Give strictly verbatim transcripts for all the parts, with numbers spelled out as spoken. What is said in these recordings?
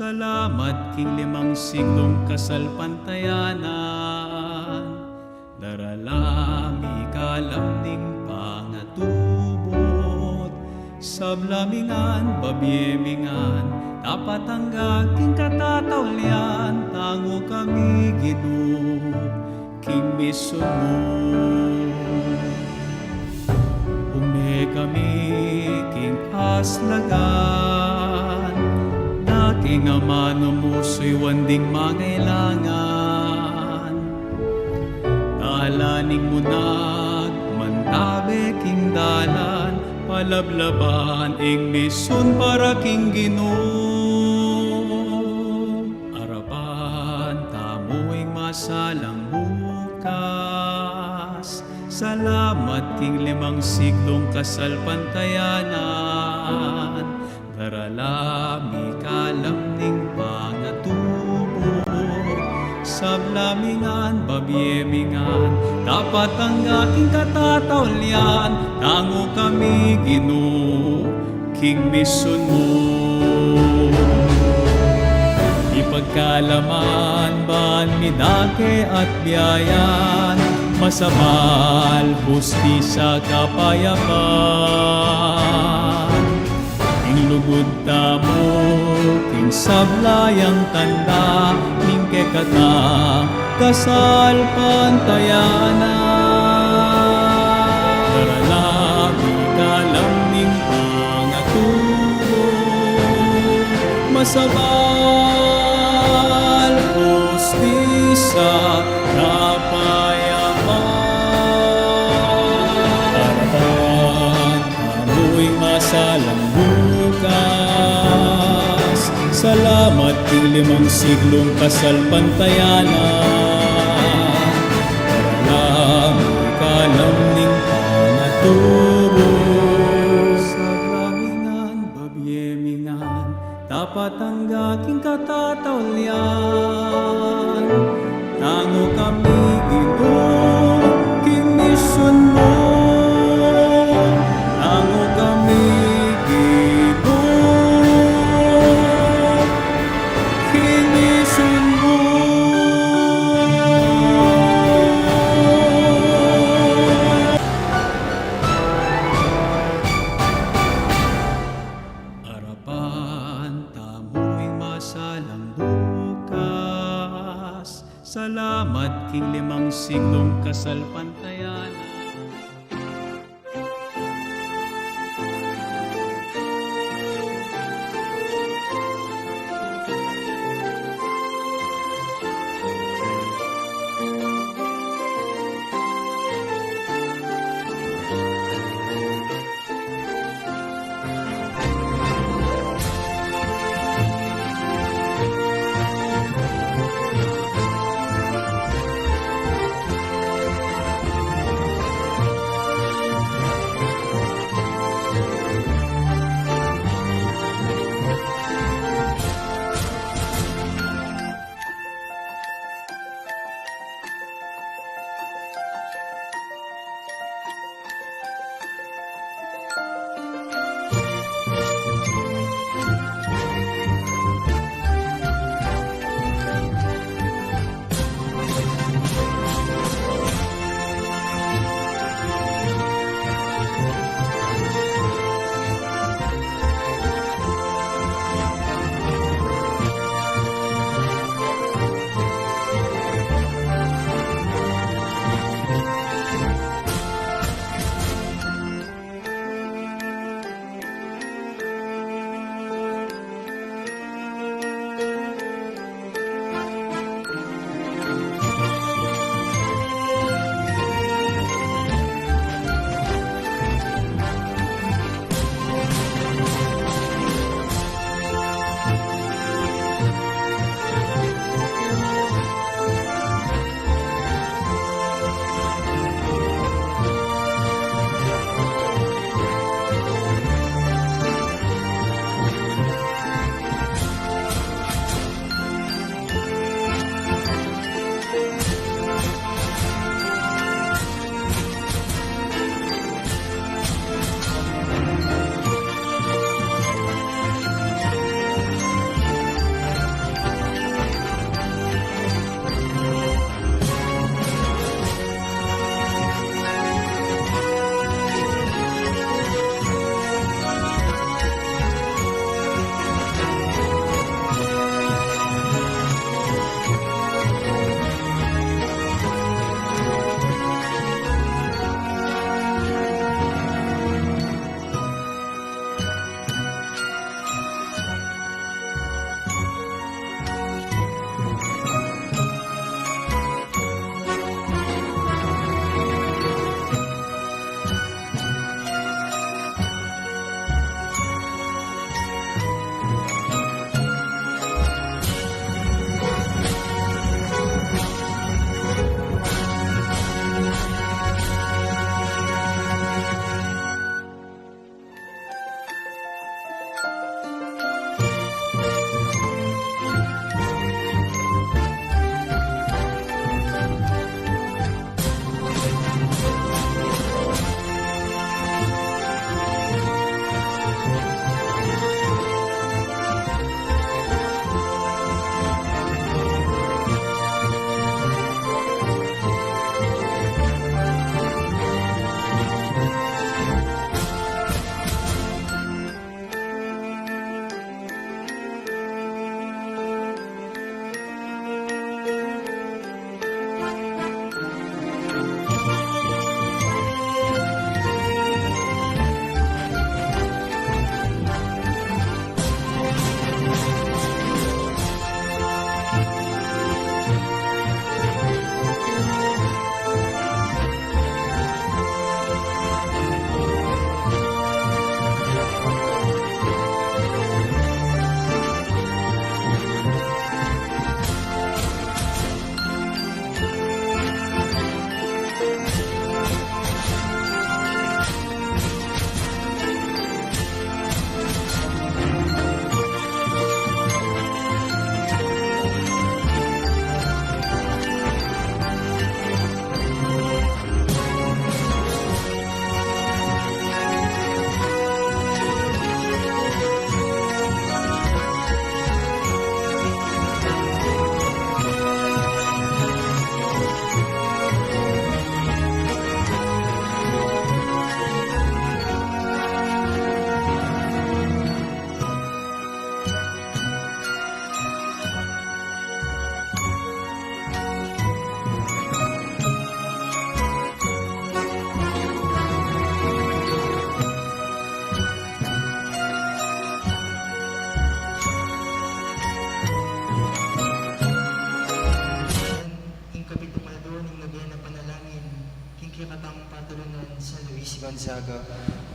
Salamat king limang siglung kasalpantayanan, darala mi kalam ning pangatubud, sabla mi ngan, babie mi ngan, tapat angga king katataulian, tangu kami Ginu, king misun mu. Ume kami king aslagan, na king amanu mu suyuan ding mangailangan. Dalaning munag mantabe king dalan, palablaban ing misun para king Ginu. Arapan tamu ing masalang bukas. Salamat king limang siglung kasalpantayanan, darala mi kalam ning pangatubud, sabla mi ngan, babie mi ngan, tapat angga king katataulian, tangu kami Ginu, king misun mu. Ipagkalaman ban mi dake at biayan, masabal, hustisya, kapayapan. Ing lugud tamu king sabla yang tanda, ing kekatang kasalpantayanan. Darala mi kalam ning pangatubud, masabal, hustisya, kapayapan. Arapan tamu ing masalang bukas. Salamat king limang siglung kasalpantayanan, darala mi kalam ning pangatubud, sabla mi ngan, babie mi ngan, tapat angga king katataulian. Tangu kami Ginu, king misun mu. Tangu kami Ginu, king misun mu. Arapan tamu ing masalang bukas. Salamat king limang siglung kasalpantayanan.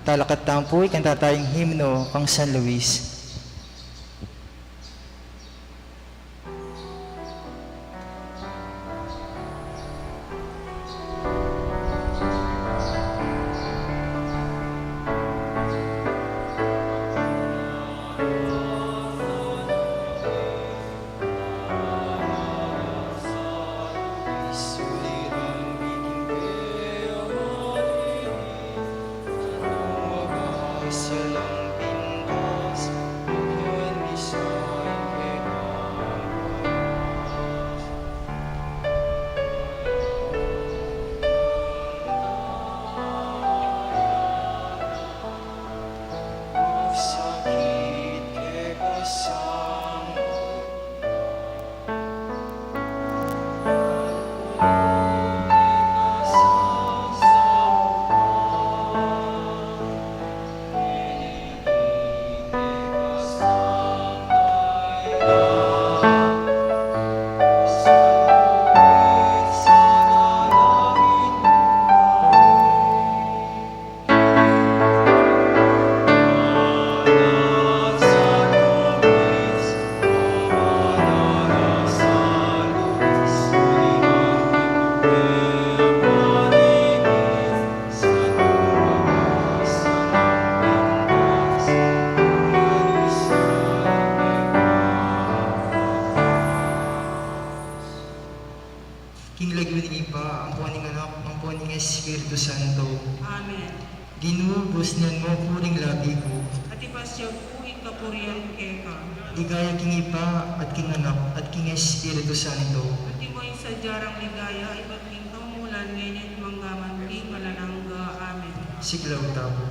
Talakad tamu pu ing kanta tang himno kang San Luis. King lagyu ning Ibpa, ampon ning Anak, ampon ning Espiritu Santo. Amen. Ginu, busnan mu pu ring labi ku. At ipasya ku ing kapurian keka. Ligaya king Ibpa, at king Anak, at king Espiritu Santo. Antimo ing sadya rang ligaya, ibat king kamumulan, ngeni at manggaman king alang angga. Amen. Siklaud tamu.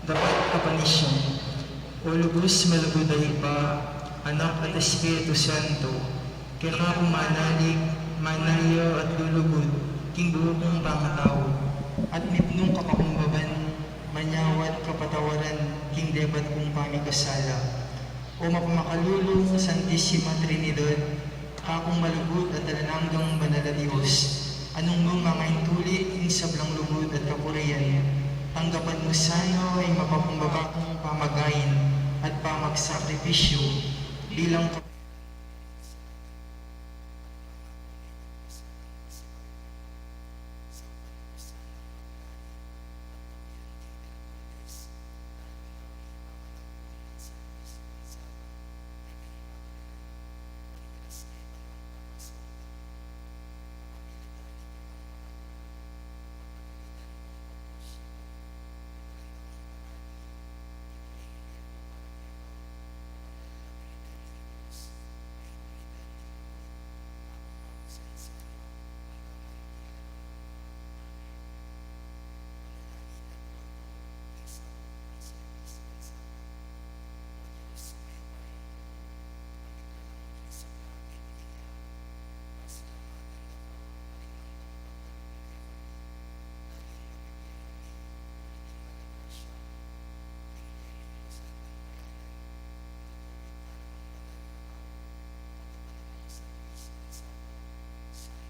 Dapat kapanisyan. O lubus malugud a Ibpa, Anak at Espiritu Santo, keka ku manalig, manaya at lulugud king bukung pangatau, at mipnung kapakumbaban, manyawad kapatawaran king depat kung pamikasala. O mapamakalulung Santisima Trinidad, Kakung malugud at alang anggang banal a Dios, a nung mu mangaintuli ing sablang lugud at kapurian, tanggapan mu sana ing mapakumbaba kung pamagain at pamagsakripisyu bilang kap-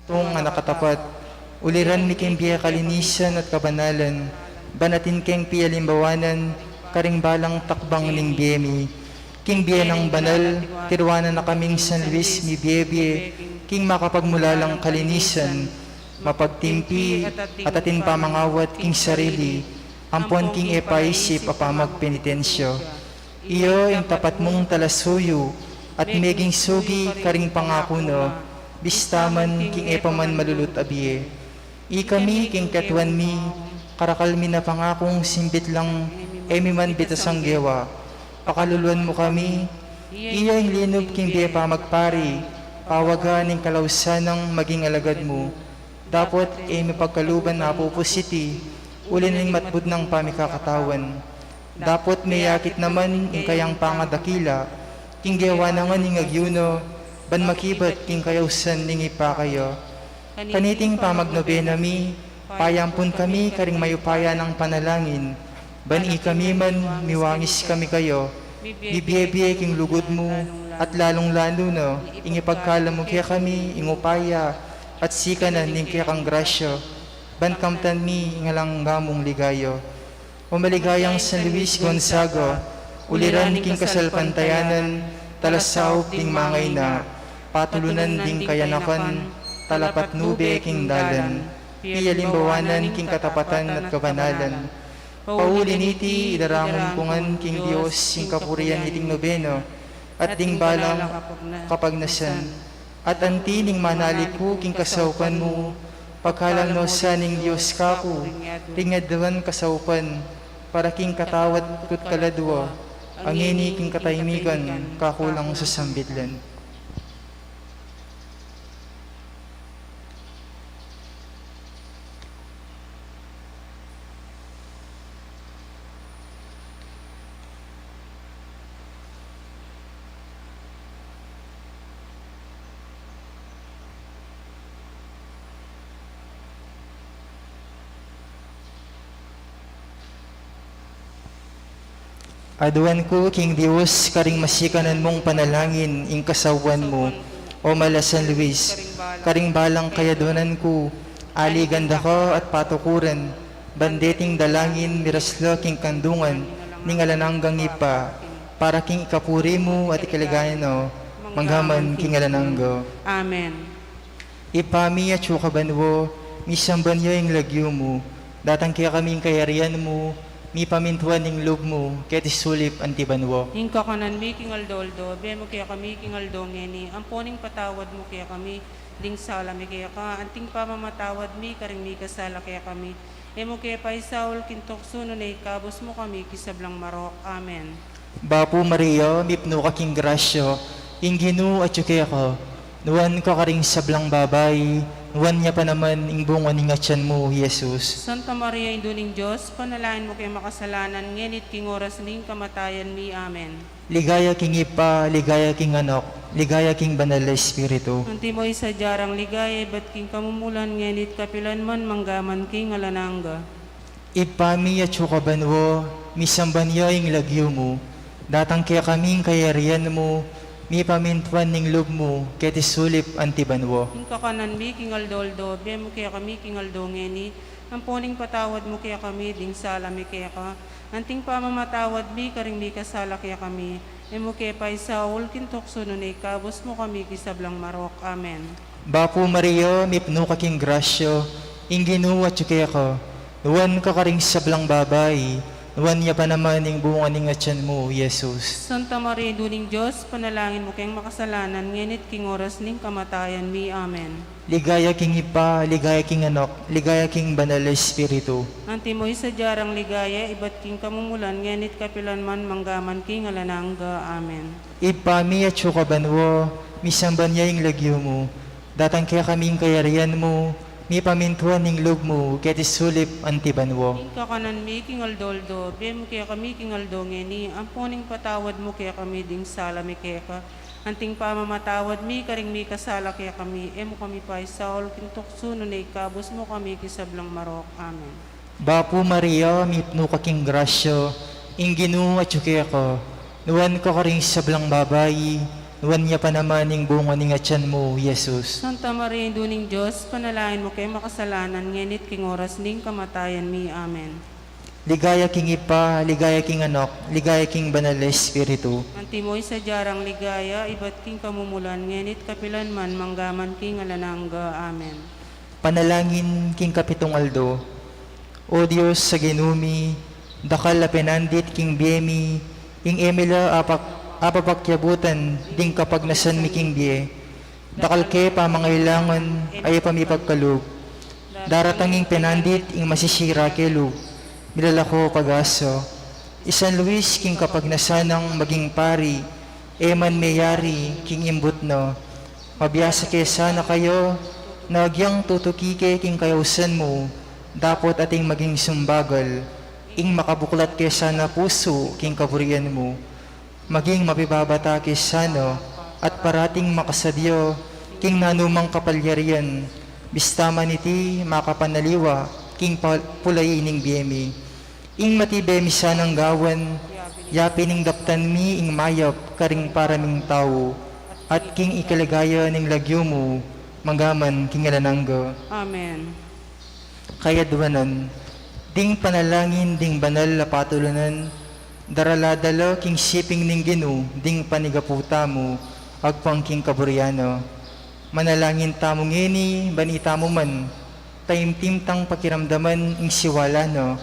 Tung a nakatapat, uliran mi king bie kalinisan at kabanalan, ban atin keng pialimbawanan karing balang takbang ning bie mi. King bie nang banal, tiruanan na kaming San Luis mibiebie king makapagmulalang kalinisan, mapagtimpi, at atin pamangawat king sarili, ampon king e paisip a pamagpenitensya. Iya ing tapat mung talasuyu, at meging sugi karing pangaku na, bista man king e pa man malulut a bie. Ikami king ketuan mi, karakal mi na pangakung simbit lang, e mi man bitasang gewa. Pakaluluan mu kami, iya ing linub king bie pamagpari, pawaga ning kalausan nang maging alagad mu. Dapot e mi pagkaluban a pupusit i, uli ning matbud nang pamikakatawan. Dapot meyakit naman ing kayang pangadakila, king gewa na ngan ing agyu na, ban makibat king kayausan ning ipakaya. Kaniting pamagnobena mi, payampun kami karing mayupaya nang panalangin, ban ikami man miwangis kami kaya, mibiebie king lugud mu, at lalung-lalu na, ing ipagkalub mu kekami ing upaya, at sikanan ning kekang grasya. ban kamtan mi ing alang angga mung ligaya. O maligayang San Luis Gonzaga, uliran king kasalpantayanan, talasaup ding mangaina, patulunan ding kayanakan, talapatnube king dalan, pialimbawanan king katapatan at kabanalan. Pauli niti, idaramun ku ngan king Dios ing kapurian iting nobena, at ding balang kapagnasan. At anti ning manaliku king kasaupan mu, pagkalam no sa ning Dios kaku, ring aduan kasaupan, para king katawad ku't kaladua, ngeni king katahimikan, kakulang sasambitlan. Aduan ku king Dios karing masikanan mung panalangin ing kasaupan mu, o mala San Luis, karing balang kayaduanan ku, aligan da ka at patukuran, ban deting dalangin miras la king kandungan ning alang anggang Ibpa, para king ikapuri mu at ikaligaya na, manggaman king alang angga. Amen. Ibpa mi, atsu ka banua, misamban ya ing lagyu mu, datang kekami ing kayarian mu, mipamintuan ing lub mu, keti sulip anti banua. Ing kakanan mi king aldo-aldo, ibie mu kekami king aldo ngeni, ampon ing patawad mu kekami ding sala mi keka, anting pamamatawad mi karing mikasala kekami. E mu ke paisaul king tuksu, nune ikabus mu kami king sablang marok. Amen. Bapu Maria, mipnu ka king grasya, ing Ginu atyu keka, nuan ka karing sablang babai, nuan ya pa naman ing bunga ning atian mu, Jesus. Santa Maria, Indu ning Dios, panalangin mu keng makasalanan, ngeni't king oras ning kamatayan mi. Amen. Ligaya king Ibpa, ligaya king Anak, ligaya king Banal a Espiritu. Antimo ing sadya rang ligaya, ibat king kamumulan, ngeni't kapilan man, manggaman king alang angga. Ibpa mi, atsu ka banua, misamban ya ing lagyu mu, datang kekami ing kayarian mu, mipamintuan ing lub mu, keti sulip anti banua. Ing kakanan mi king aldo-aldo, ibie mu kekami king aldo ngeni, ampon ing patawad mu kekami ding sala mi keka, anting pamamatawad mi karing mikasala kekami. E mu ke paisaul king tuksu, nune ikabus mu kami king sablang marok. Amen. Bapu Maria, mipnu ka king grasya, ing Ginu atyu keka, nuan ka karing sablang babai, nuan ya pa naman ing bunga ning atian mu, Jesus. Santa Maria, Indu ning Dios, panalangin mu keng makasalanan, ngeni't king oras ning kamatayan mi. Amen. Ligaya king Ibpa, ligaya king Anak, ligaya king Banal a Espiritu. Antimo ing sadya rang ligaya, ibat king kamumulan, ngeni't kapilan man, manggaman king alang angga. Amen. Ibpa mi, atsu ka banua, misamban ya ing lagyu mu, datang kekami ing kayarian mu, mipamintuan ing lub mu, keti sulip anti banua. Ing kakanan mi king aldo-aldo, ibie mu kekami king aldo ngeni, ampon ing patawad mu kekami ding sala mi keka, anting pamamatawad mi karing mikasala kekami, e mu kami paisaul king tuksu, nune ikabus mu kami king sablang marok. Amen. Bapu Maria, mipnu ka king grasya, ing Ginu atyu keka, nuan ka karing sablang babai, nuan ya pa naman ing bunga ning atian mu, Jesus. Santa Maria, Indu ning Dios, panalangin mu keng makasalanan, ngeni't king oras ning kamatayan mi. Amen. Ligaya king Ibpa, ligaya king Anak, ligaya king Banal a Espiritu. Antimo ing sadya rang ligaya, ibat king kamumulan, ngeni't kapilan man, manggaman king alang angga. Amen. Panalangin king kapitung aldo. O Dios a Ginu mi, dakal a penandit king bie mi, ing e mi la apak-, apapakyabutan ding kapagnasan mi king bie. Dakal ke pamangailangan a e pa mipagkalub. Daratang ing penandit ing masisira ke lub. Milalako pag-asa. I San Luis king kapagnasan nang maging pari, e man meyari king imbut na. Mabiasa ke sana kaya, na agyang tutuki ke king kayausan mu, dapot ating maging sumbagal, ing makabuklat ke sana pusu king kaburian mu. Maging mapibabata ke sana, at parating makasadya king nanumang kapalyarian, bista man iti makapanaliwa king pa-, pulai ning bie mi. Ing matibe mi sanang gawan, yapin ing daptan mi ing mayap karing para ming tau, at king ikaligaya ning lagyu mu, manggaman king alang angga. Amen. Kayadwanan, ding panalangin ding banal a patulunan, darala-dala king siping ning Ginu, ding panigapu tamu, agpang king kaburian na. Manalangin tamu ngeni, ban itamu man, taimtim tang pakiramdaman ing siwala na,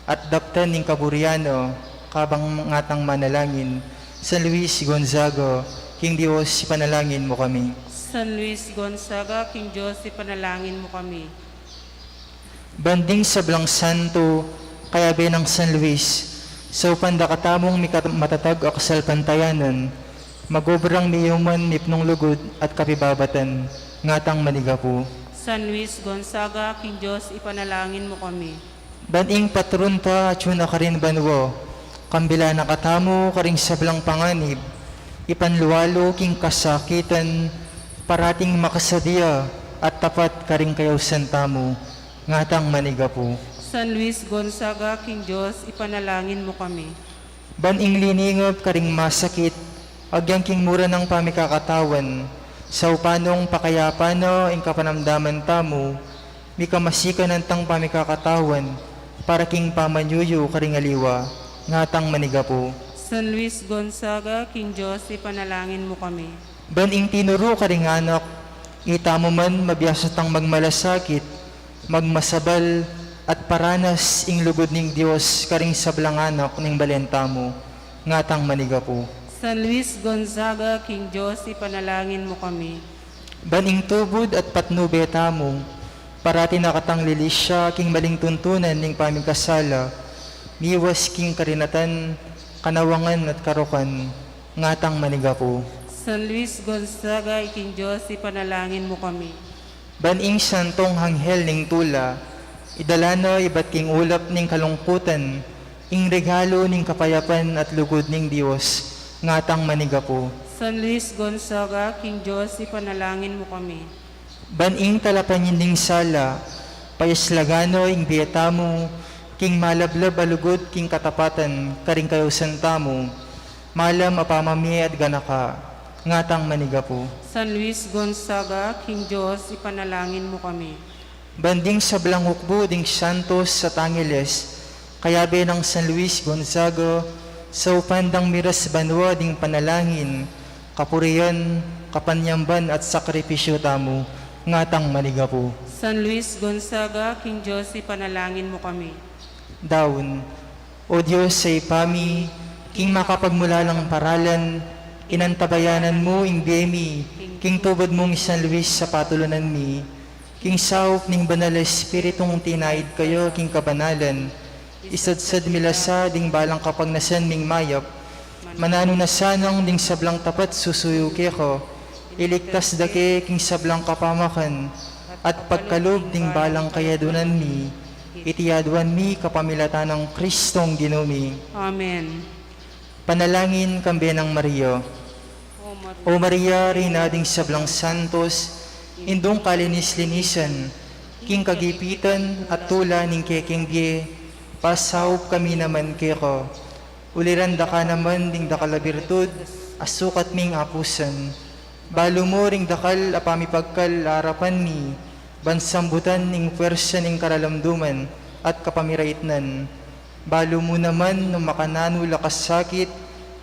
at daptan ing kaburian na, kabang ngatang manalangin. San Luis Gonzaga, king Dios ipanalangin mu kami. San Luis Gonzaga, king Dios ipanalangin mu kami. Ban ding sablang santo, kayabe nang San Luis, saupan da katamung mika-, matatag a kasalpantayanan, magobrang miyuman mipnung lugud at kapibabatan, ngatang manigapu. San Luis Gonzaga, king Dios ipanalangin mu kami. Ban ing patron ta atyu na karin banua, kambilan na katamu karing sablang panganib, ipanlualu king kasakitan, parating makasadia at tapat karing kayausan tamu, ngatang manigapu. San Luis Gonzaga, king Dios ipanalangin mu kami. Ban ing liningap karing masakit, agyan king mura nang pamikakatawan, saupan nong pakayapan na ing kapanamdaman tamu, mika masikanan tang pamikakatawan, para king pamanyuyu karing aliwa, ngatang manigapu. San Luis Gonzaga, king Dios ipanalangin mu kami. Ban ing tinuru karing anak, itamu man mabiasa tang magmalasakit, magmasabal, at paranas ing lugud ning Dios karing sablang anak ning balen tamu, ngatang manigapu. San Luis Gonzaga, king Dios ipanalangin mu kami. Ban ing tubud at patnube tamu, parati na katang lilisya king maling tuntunan ning pamikasala, miwas king karinatan, kanawangan at karukan, ngatang manigapu. San Luis Gonzaga, king Dios ipanalangin mu kami. Ban ing santong anghel ning tula, idala na ibat king ulap ning kalungkutan, ing regalu ning kapayapan at lugud ning Dios, ngatang manigapu. San Luis Gonzaga, king Dios ipanalangin mu kami. Ban ing talapan ning sala, payaslagan no ing bie tamu, king malablab a lugud king katapatan, karing kayausan tamu, malam a pamamie at ganaka, ngatang manigapu. San Luis Gonzaga, king Dios ipanalangin mu kami. Ban ding sablang hukbu ding santos at angeles, kayabe nang San Luis Gonzaga, saupan dang miras banua ding panalangin, kapurian, kapanyamban at sakripisyu tamu, ngatang manigapu. San Luis Gonzaga, king Dios ipanalangin mu kami. Daun. O Dios a Ibpa mi, king makapagmulalang paralan, inantabayanan mu ing bie mi, king tubud mung i San Luis a patulunan mi, king saup ning Banal a Espiritung tinaid kaya king kabanalan, isadsad mi la sa ding balang kapagnasan ming mayap, mananu na sanang ding sablang tapat susuyu keka, iligtas da ke king sablang kapamakan, at pagkalub ding balang kayadwanan mi, iti aduan mi kapamilatan nang Kristong Ginu mi. Amen. Panalangin kambe nang Maria. O Maria, Reyna ding sablang santos, Indung kalinis-linisan, king kagipitan at tula ning kekeng bie, pasaup kami naman keka. Uliran da ka naman ding dakal a birtud a sukat ming apusan. Balu mu ring dakal a pamipagkal a arapan mi, ban sambutan ing puersa ning karalamduman at kapamiraitnan. Balu mu naman nung makananu la kasakit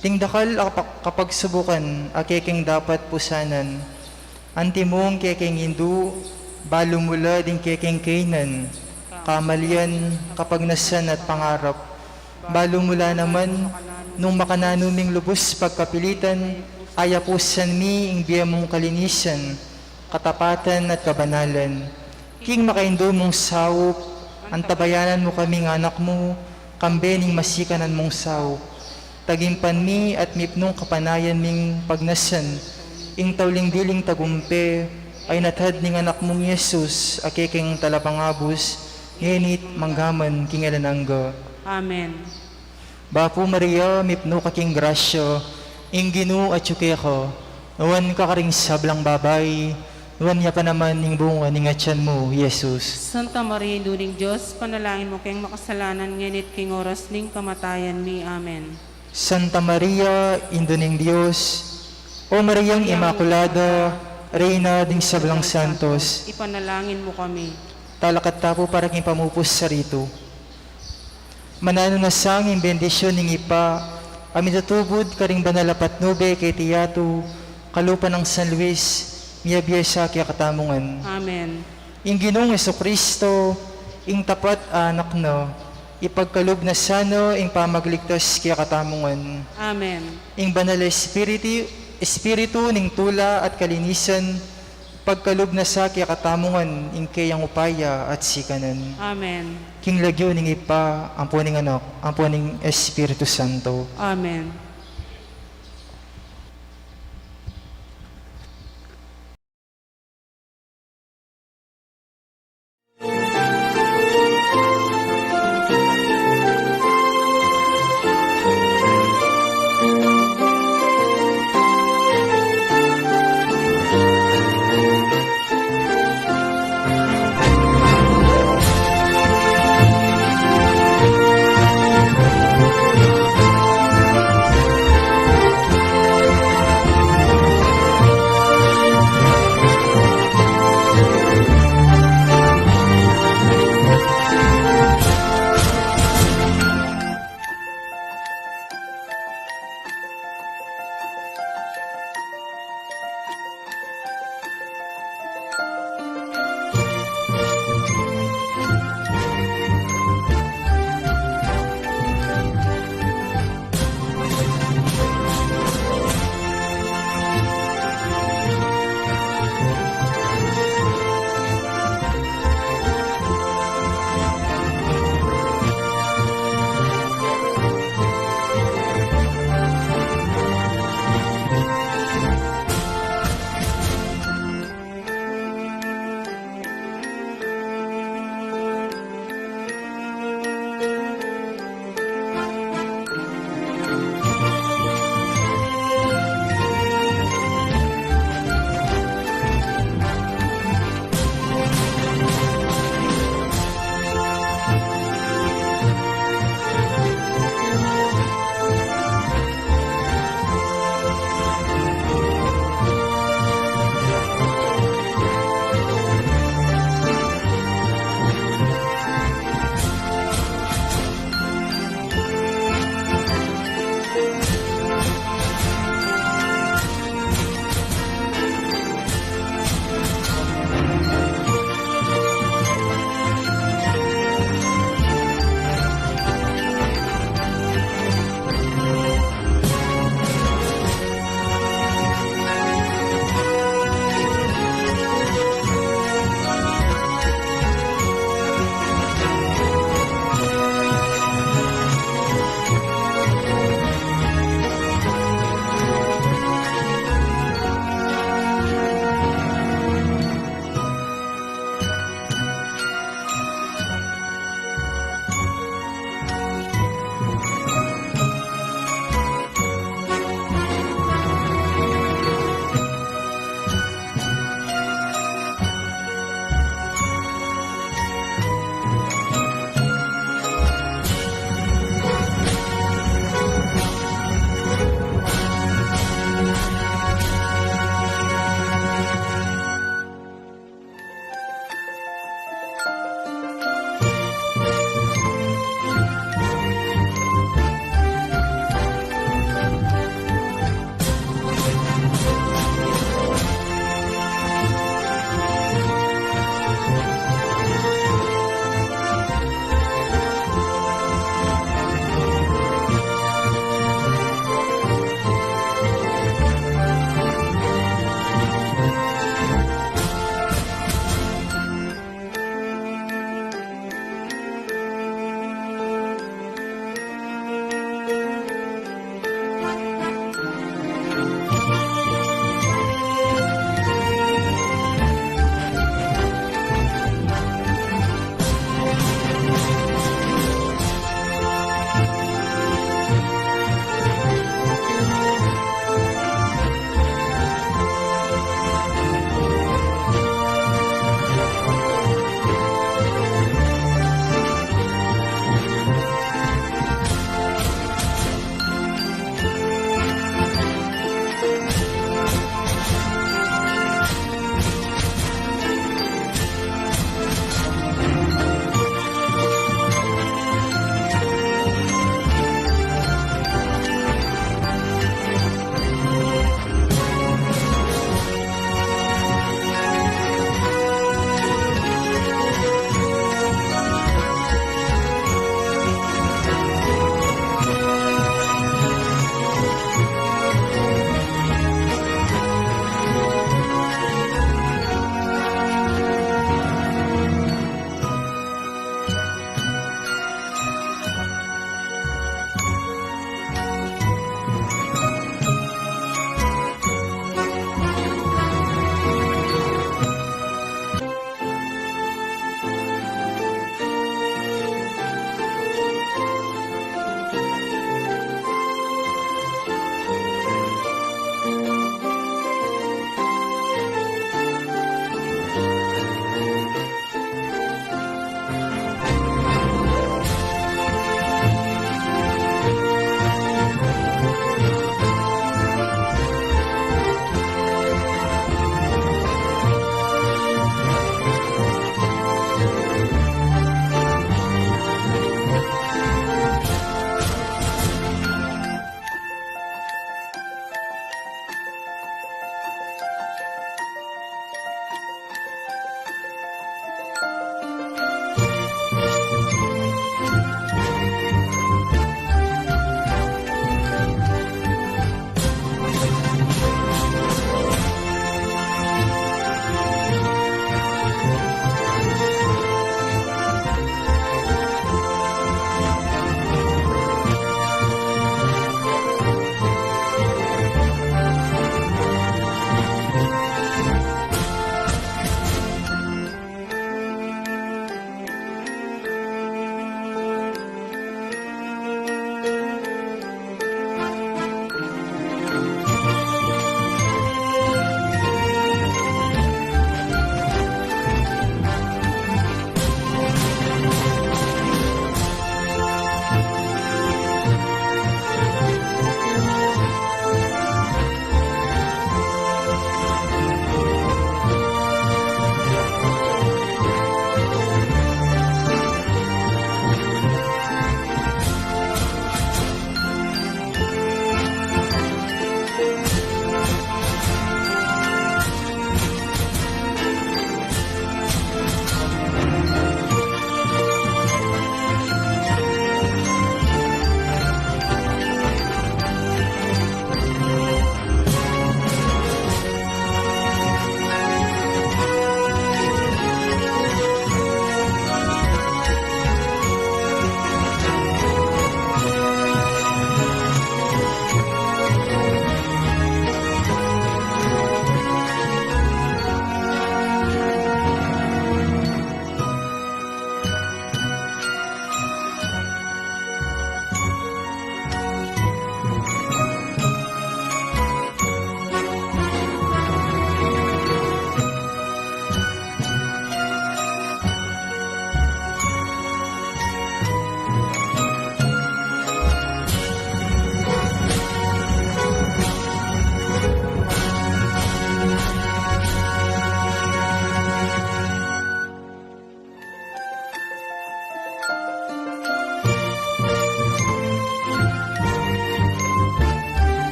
ding dakal a kapa-, kapagsubukan a kekeng dapat pusanan. Antimong kekeng indu, balu mu la ding kekeng kainan, kamalian, kapagnasan at pangarap. Balu mu la naman nung makananu ming lubus pagkapilitan, a yapusan mi ing bie mung kalinisan, katapatan at kabanalan. King makaindu mung saup, antabayanan mu kaming anak mu, kambe ning masikanan mung saup. Tagimpan mi at mipnung kapanayan ming pagnasan ing tauling diling tagumpe a inatad ning anak mung Jesus a kekeng talapangabus, ngeni't manggaman king alang angga. Amen. Bapu Maria, mipnu ka king grasya, ing Ginu atyu keka, nuan ka karing sablang babai, nuan ya pa naman ing bunga ning atian mu, Jesus. Santa Maria, Indu ning Dios, ipanalangin mu keng makasalanan, ngeni't king oras ning kamatayan mi. Amen. Santa Maria, Indu ning Dios, O Mariang Imakulada, Reyna ding sablang santos, ipanalangin mu kami. Talakad ta pu para king pamupus sa ritu. Mananu na sa ing bendisyun ning Ibpa, a mitutubud karing banal a patnube keti yatu, kalupa nang San Luis, miyabie sa kekatamu ngan. Amen. Ing Ginung Jesucristo, ing tapat a Anak na, ipagkalub na sana ing pamagligtas kekatamu ngan. Amen. Ing Banal a Espiritu, Espiritu ning tula at kalinisan, pagkalub na sa kekatamu ngan ing keyang upaya at sikanan. Amen. King lagyu ning Ibpa, ampo ning Anak, ampo ning Espiritu Santo. Amen.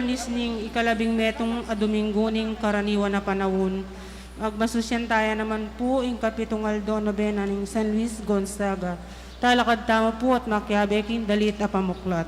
Nis ning ikalabing metung a Domingo ning karaniwan a panaun, magmasusian taya naman pu ing kapitung aldo nobena ning San Luis Gonzaga. Talakad tamu pu at makiabe king dalit a pamuklat.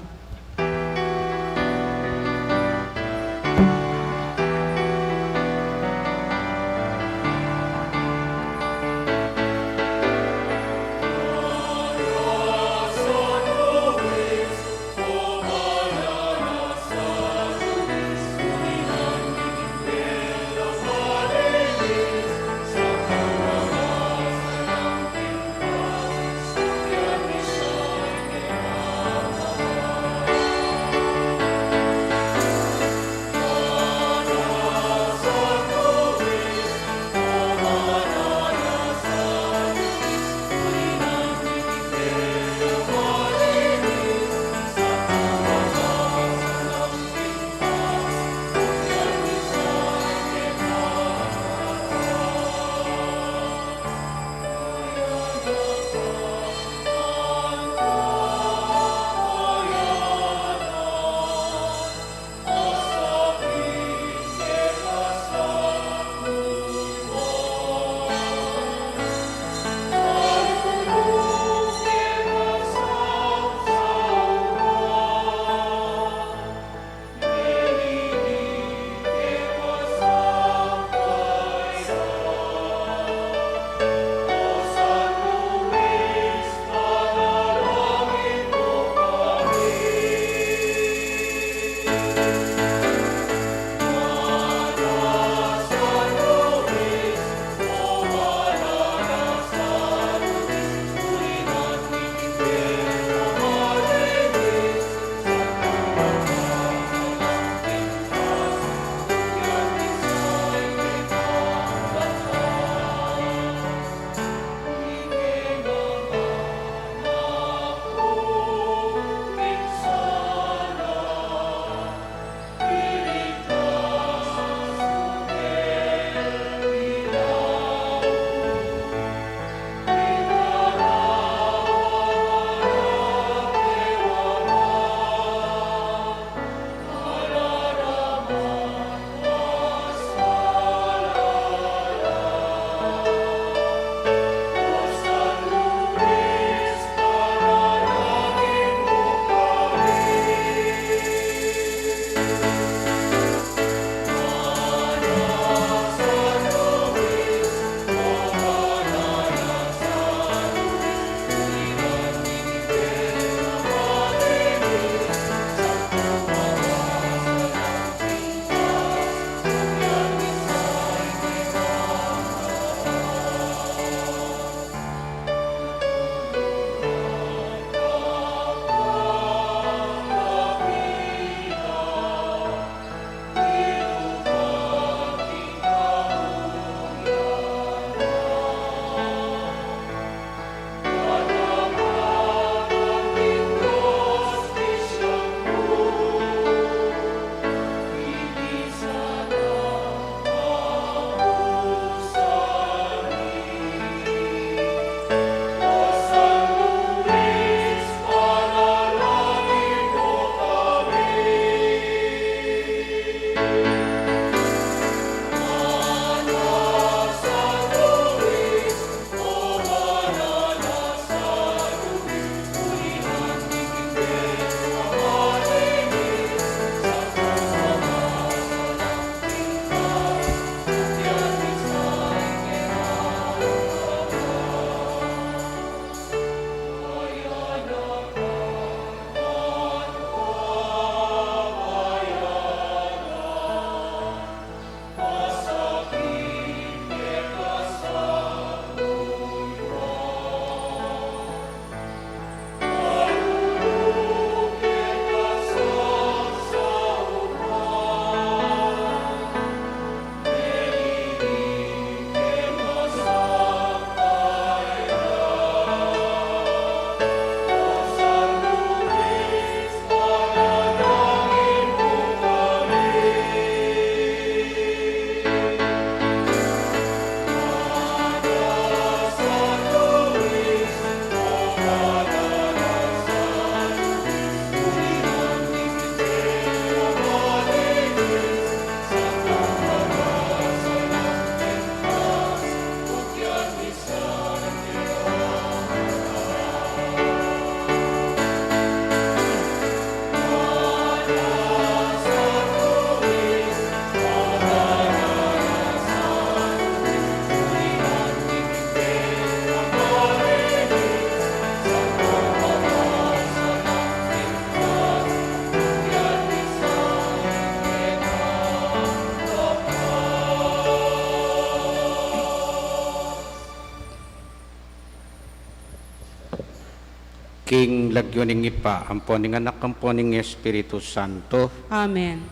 King lagyu ning Ibpa, ampo ning Anak, ampo ning Espiritu Santo. Amen.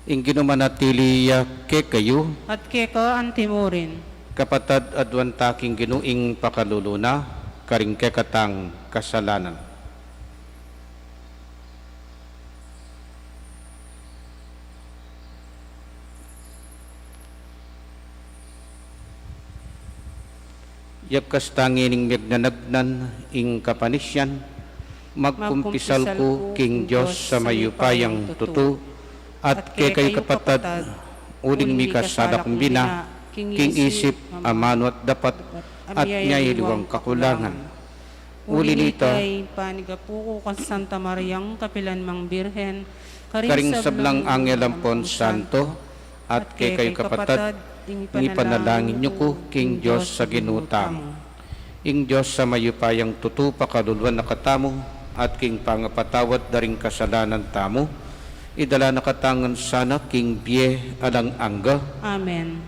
Ing Ginu manatili ya kekayu. At keka anti mu rin. Kapatad, aduan ta king Ginu ing pakalulu na, karing kekatang kasalanan. Yagkas ta ngening megnanagnan ing kapanisian, magkumpisal ku king Dios a mayupayang tutu, at kekayu kapatad, uling mikasala ku bina, king isip, amanu at dapat, at miyaliwang kakulangan. Uli na nita, ipanyawad ku kang Santa Mariang kapilan mang Birhen, karing sablang anghel ampon santo, at kekayu kapatad, ipanalangin yu ku king Dios a Ginu tamu. Ing Dios a mayupayang tutu, pakaluluan na katamu, at king pangapatawad da ring kasalanan tamu, idala na katamu ngan sana king bie alang angga. Amen.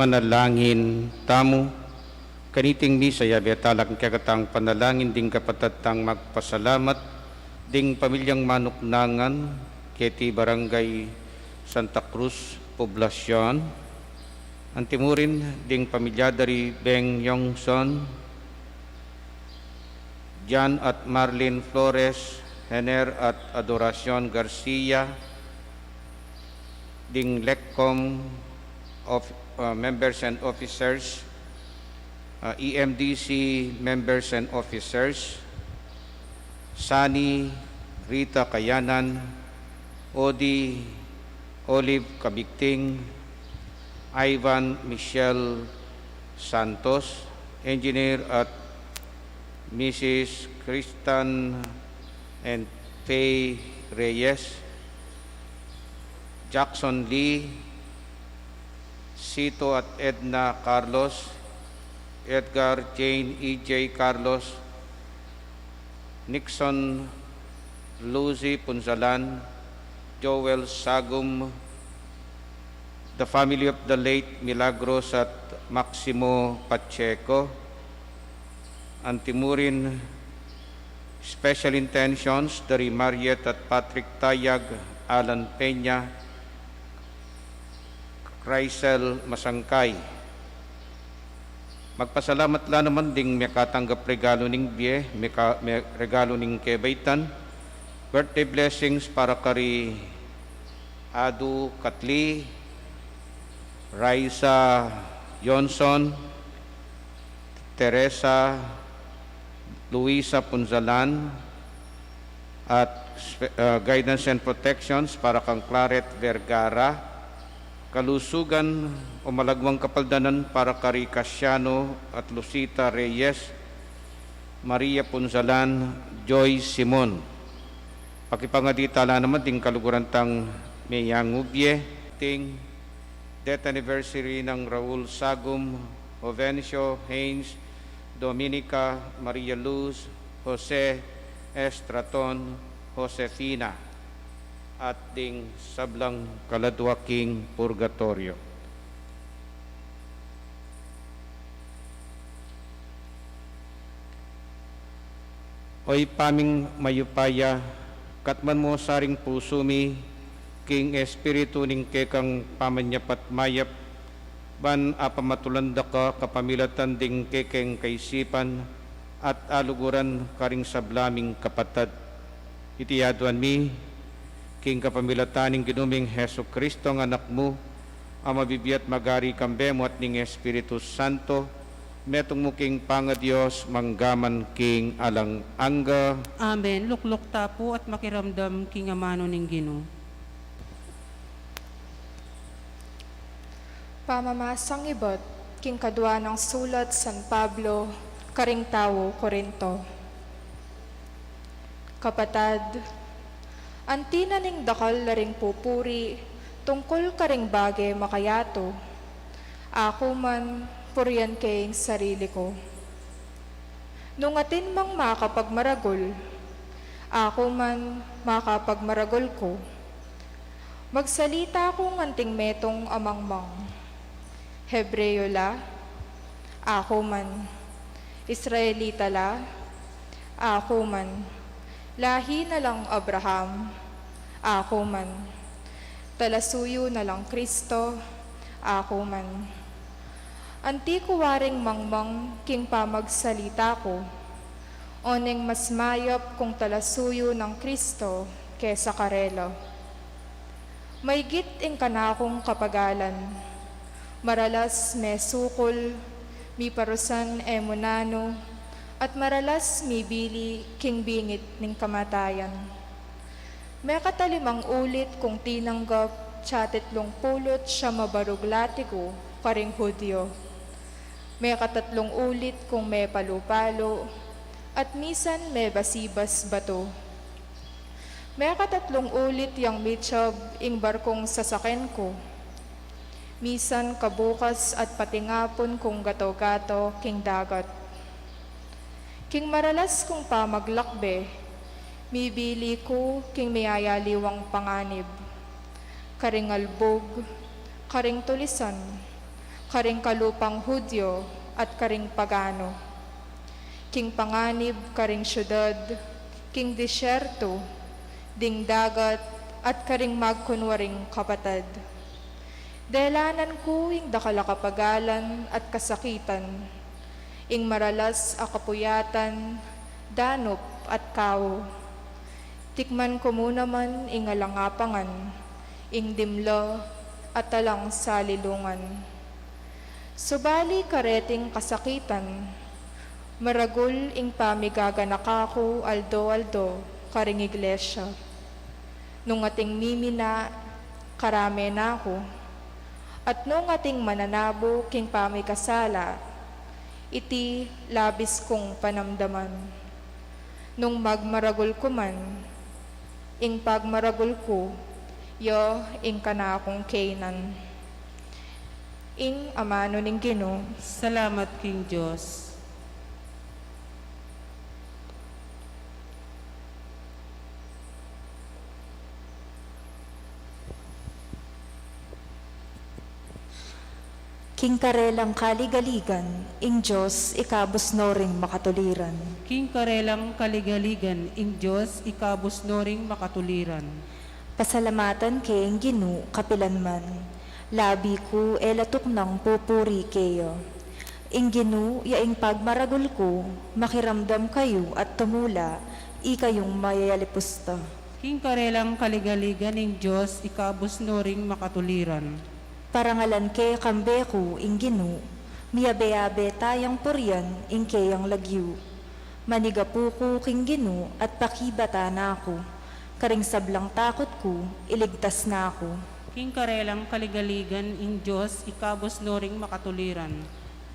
Manalangin tamu. Kaniting misa, yabe tala king kekatang panalangin ding kapatad tang magpasalamat, ding pamilyang manuknangan, keti Barangay Santa Cruz Poblacion, antimurin ding pamilya da ri Beng Yongson, Jan at Marlene Flores, Hener at Adoracion Garcia, ding Lecom of uh, members and officers, uh, E M D C members and officers, Sani Rita Kayanan, Odi Olive Kabigting, Ivan Michelle Santos, Engineer at Missus Kristan and Faye Reyes, Jackson Lee, Sito at Edna Carlos, Edgar Jane E J Carlos, Nixon Lucy Punzalan, Joel Sagum, the family of the late Milagros at Maximo Pacheco, Antimurin, special intentions dari Mariet at Patrick Tayag, Alan Peña, Chrysel Masangkay. Magpasalamat la naman ding mekatanggap regalo ning bie, meka-, me-, regalo ning kebaitan, birthday blessings para kari Adu Katli, Raisa Johnson, Teresa Luisa Punzalan, at spe-, ah, guidance and protections para kang Claret Vergara, kalusugan o malagwang kapaldanan para kari Casiano at Lucita Reyes, Maria Punzalan, Joy Simon. Pakipangadi tala naman ding kaluguran tang meyangubie, ting death anniversary nang Raul Sagum, Jovencio Haynes, Dominica, Maria Luz, Jose, Estraton, Josefina, at ding sablang kaladua king purgatoryo. O Ibpa ming mayupaya, katman mu sa ring pusu mi king espiritu ning kekang pamanyapat mayap, ban apamatulan da ka kapamilatan ding kekeng kaisipan at aluguran karing sabla ming kapatad. Iti aduan mi king kapamilatan ning Ginu ming Jesucristo a Anak mu, a mabibie at magari kambe mu at ning Espiritu Santo, metung mu king pangaDios, mangga man king alang angga. Amen. Lukluk ta pu at makiramdam king amanu ning Ginu. Pamamasang ibat king kadua nang sulat San Pablo karing tau Corinto. Kapatad, anti na ning dakal la ring pupuri tungkul karing bage makayatu, aku man purian ke ing sarili ku. Nung atin mang makapagmaragul, aku man makapagmaragul ku. Magsalita ku ngan anting metung a mangmang. Hebreo la, aku man. Israelita la, aku man. Lahi na lang Abraham, aku man. Talasuyu na lang Kristo, aku man. Anti ku waring mangmang king pamagsalita ku, oneng mas mayap kung talasuyu nang Kristo kesa karela. Maygit ing kanakung kapagalan, maralas mesukul, miparusan e mu nanu, at maralas mibili king bingit ning kamatayan. Mekatalimang ulit kung tinanggap tsa titlung pulu't siam a barug latigu karing Judio. Mekatatlung ulit kung mepalu-palu, at misan mebasibas batu. Mekatatlung ulit yang mitsab ing barkung sasaken ku. Misan kabukas at patingapun kung gato-gato king dagat. King maralas kung pamaglakbe, mibili ku king miyayaliwang panganib. Karing albug, karing tulisan, karing kalupang Judio, at karing pagano. King panganib karing siudad, king disyertu, ding dagat, at karing magkunwaring kapatad. Delanan ku ing dakal a kapagalan at kasakitan, ing maralas a kapuyatan, danup at kau. Tikman ku mu naman ing alang apangan, ing dimla at alang salilungan. Subali kareting kasakitan, maragul ing pamigaganaka ku aldo-aldo karing iglesia. Nung ating mimina, karame na ku, at nung ating mananabu king pamikasala, iti labis kung panamdaman. Nung magmaragul ku man, ing pagmaragul ku, ya ing kanakung kaynan. Ing amanu ning Ginu. Salamat king Dios. King karelang kaligaligan, ing Dios ikabus no ring makatuliran. King karelang kaligaligan, ing Dios ikabus no ring makatuliran. Pasalamatan ke ing Ginu kapilan man. Labi ku e la tuknang pupuri keya. Ing Ginu ya ing pagmaragul ku, makiramdam kayu at tumula, ikayung mayayalipusta. King karelang kaligaligan, ing Dios ikabus no ring makatuliran. Parangalan ke kambe ku ing Ginu, miyabe-abe tayang purian ing keyang lagyu. Manigapu ku king Ginu at pakibatan na ku, karing sablang takut ku, iligtas na ku. King karelang kaligaligan, ing Dios ikabus no ring makatuliran.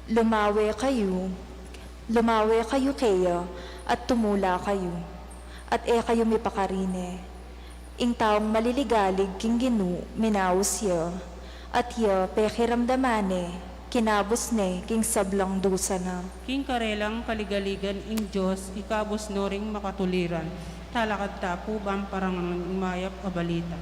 Lumawe kayu, lumawe kayu keya, at tumula kayu, at e kayu mipakarine. Ing taung maliligalig king Ginu, minaus ya, at ya pekiramdaman ne, kinabus ne king sablang dusa na. King karelang kaligaligan, ing Dios ikabus no ring makatuliran. Talakad ta pu bang parangalan ing mayap a balita.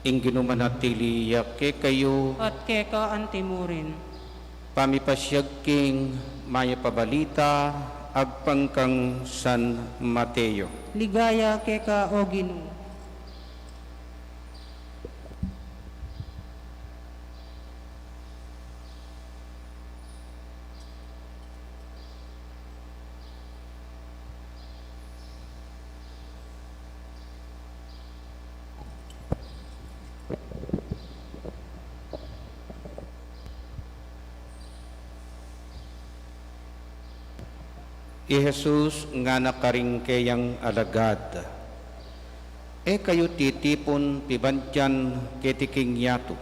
Ing Ginu manatili ya kekayu. At keka antimurin. Pamipasiag king mayap a balita agpang kang San Mateo. Ligaya keka, O Ginu. I Jesus ngana karing keyang alagad, e kayu titipun pibandian keti king yatu,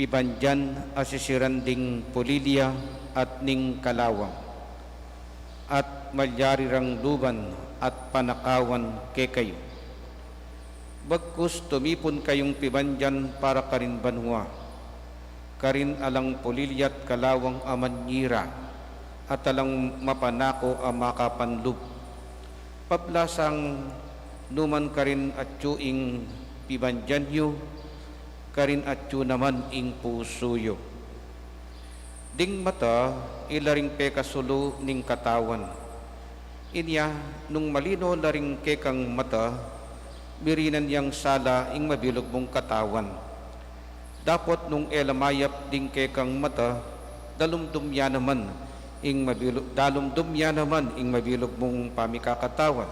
pibandian a sisiran ding pulilya at ning kalawang, at malyari rang luban at panakawan kekayu. Bagkus tumipun kayung pibandian para karin banua, karin alang pulilya't kalawang a manyira, at alang mapanako a makapanlub. Pablasang numan karin atyu ing pibandian yu, karin atyu naman ing pusu yu. Ding mata, ila ring pekasulu ning katawan. Inya, nung malino la ring kekang mata, mirinan yang sala ing mabilug mung katawan. Dapot nung e la mayap ding kekang mata, dalumdum ya naman ing mabilu-, dalumdum ya naman ing mabilug mung pamikakatawan.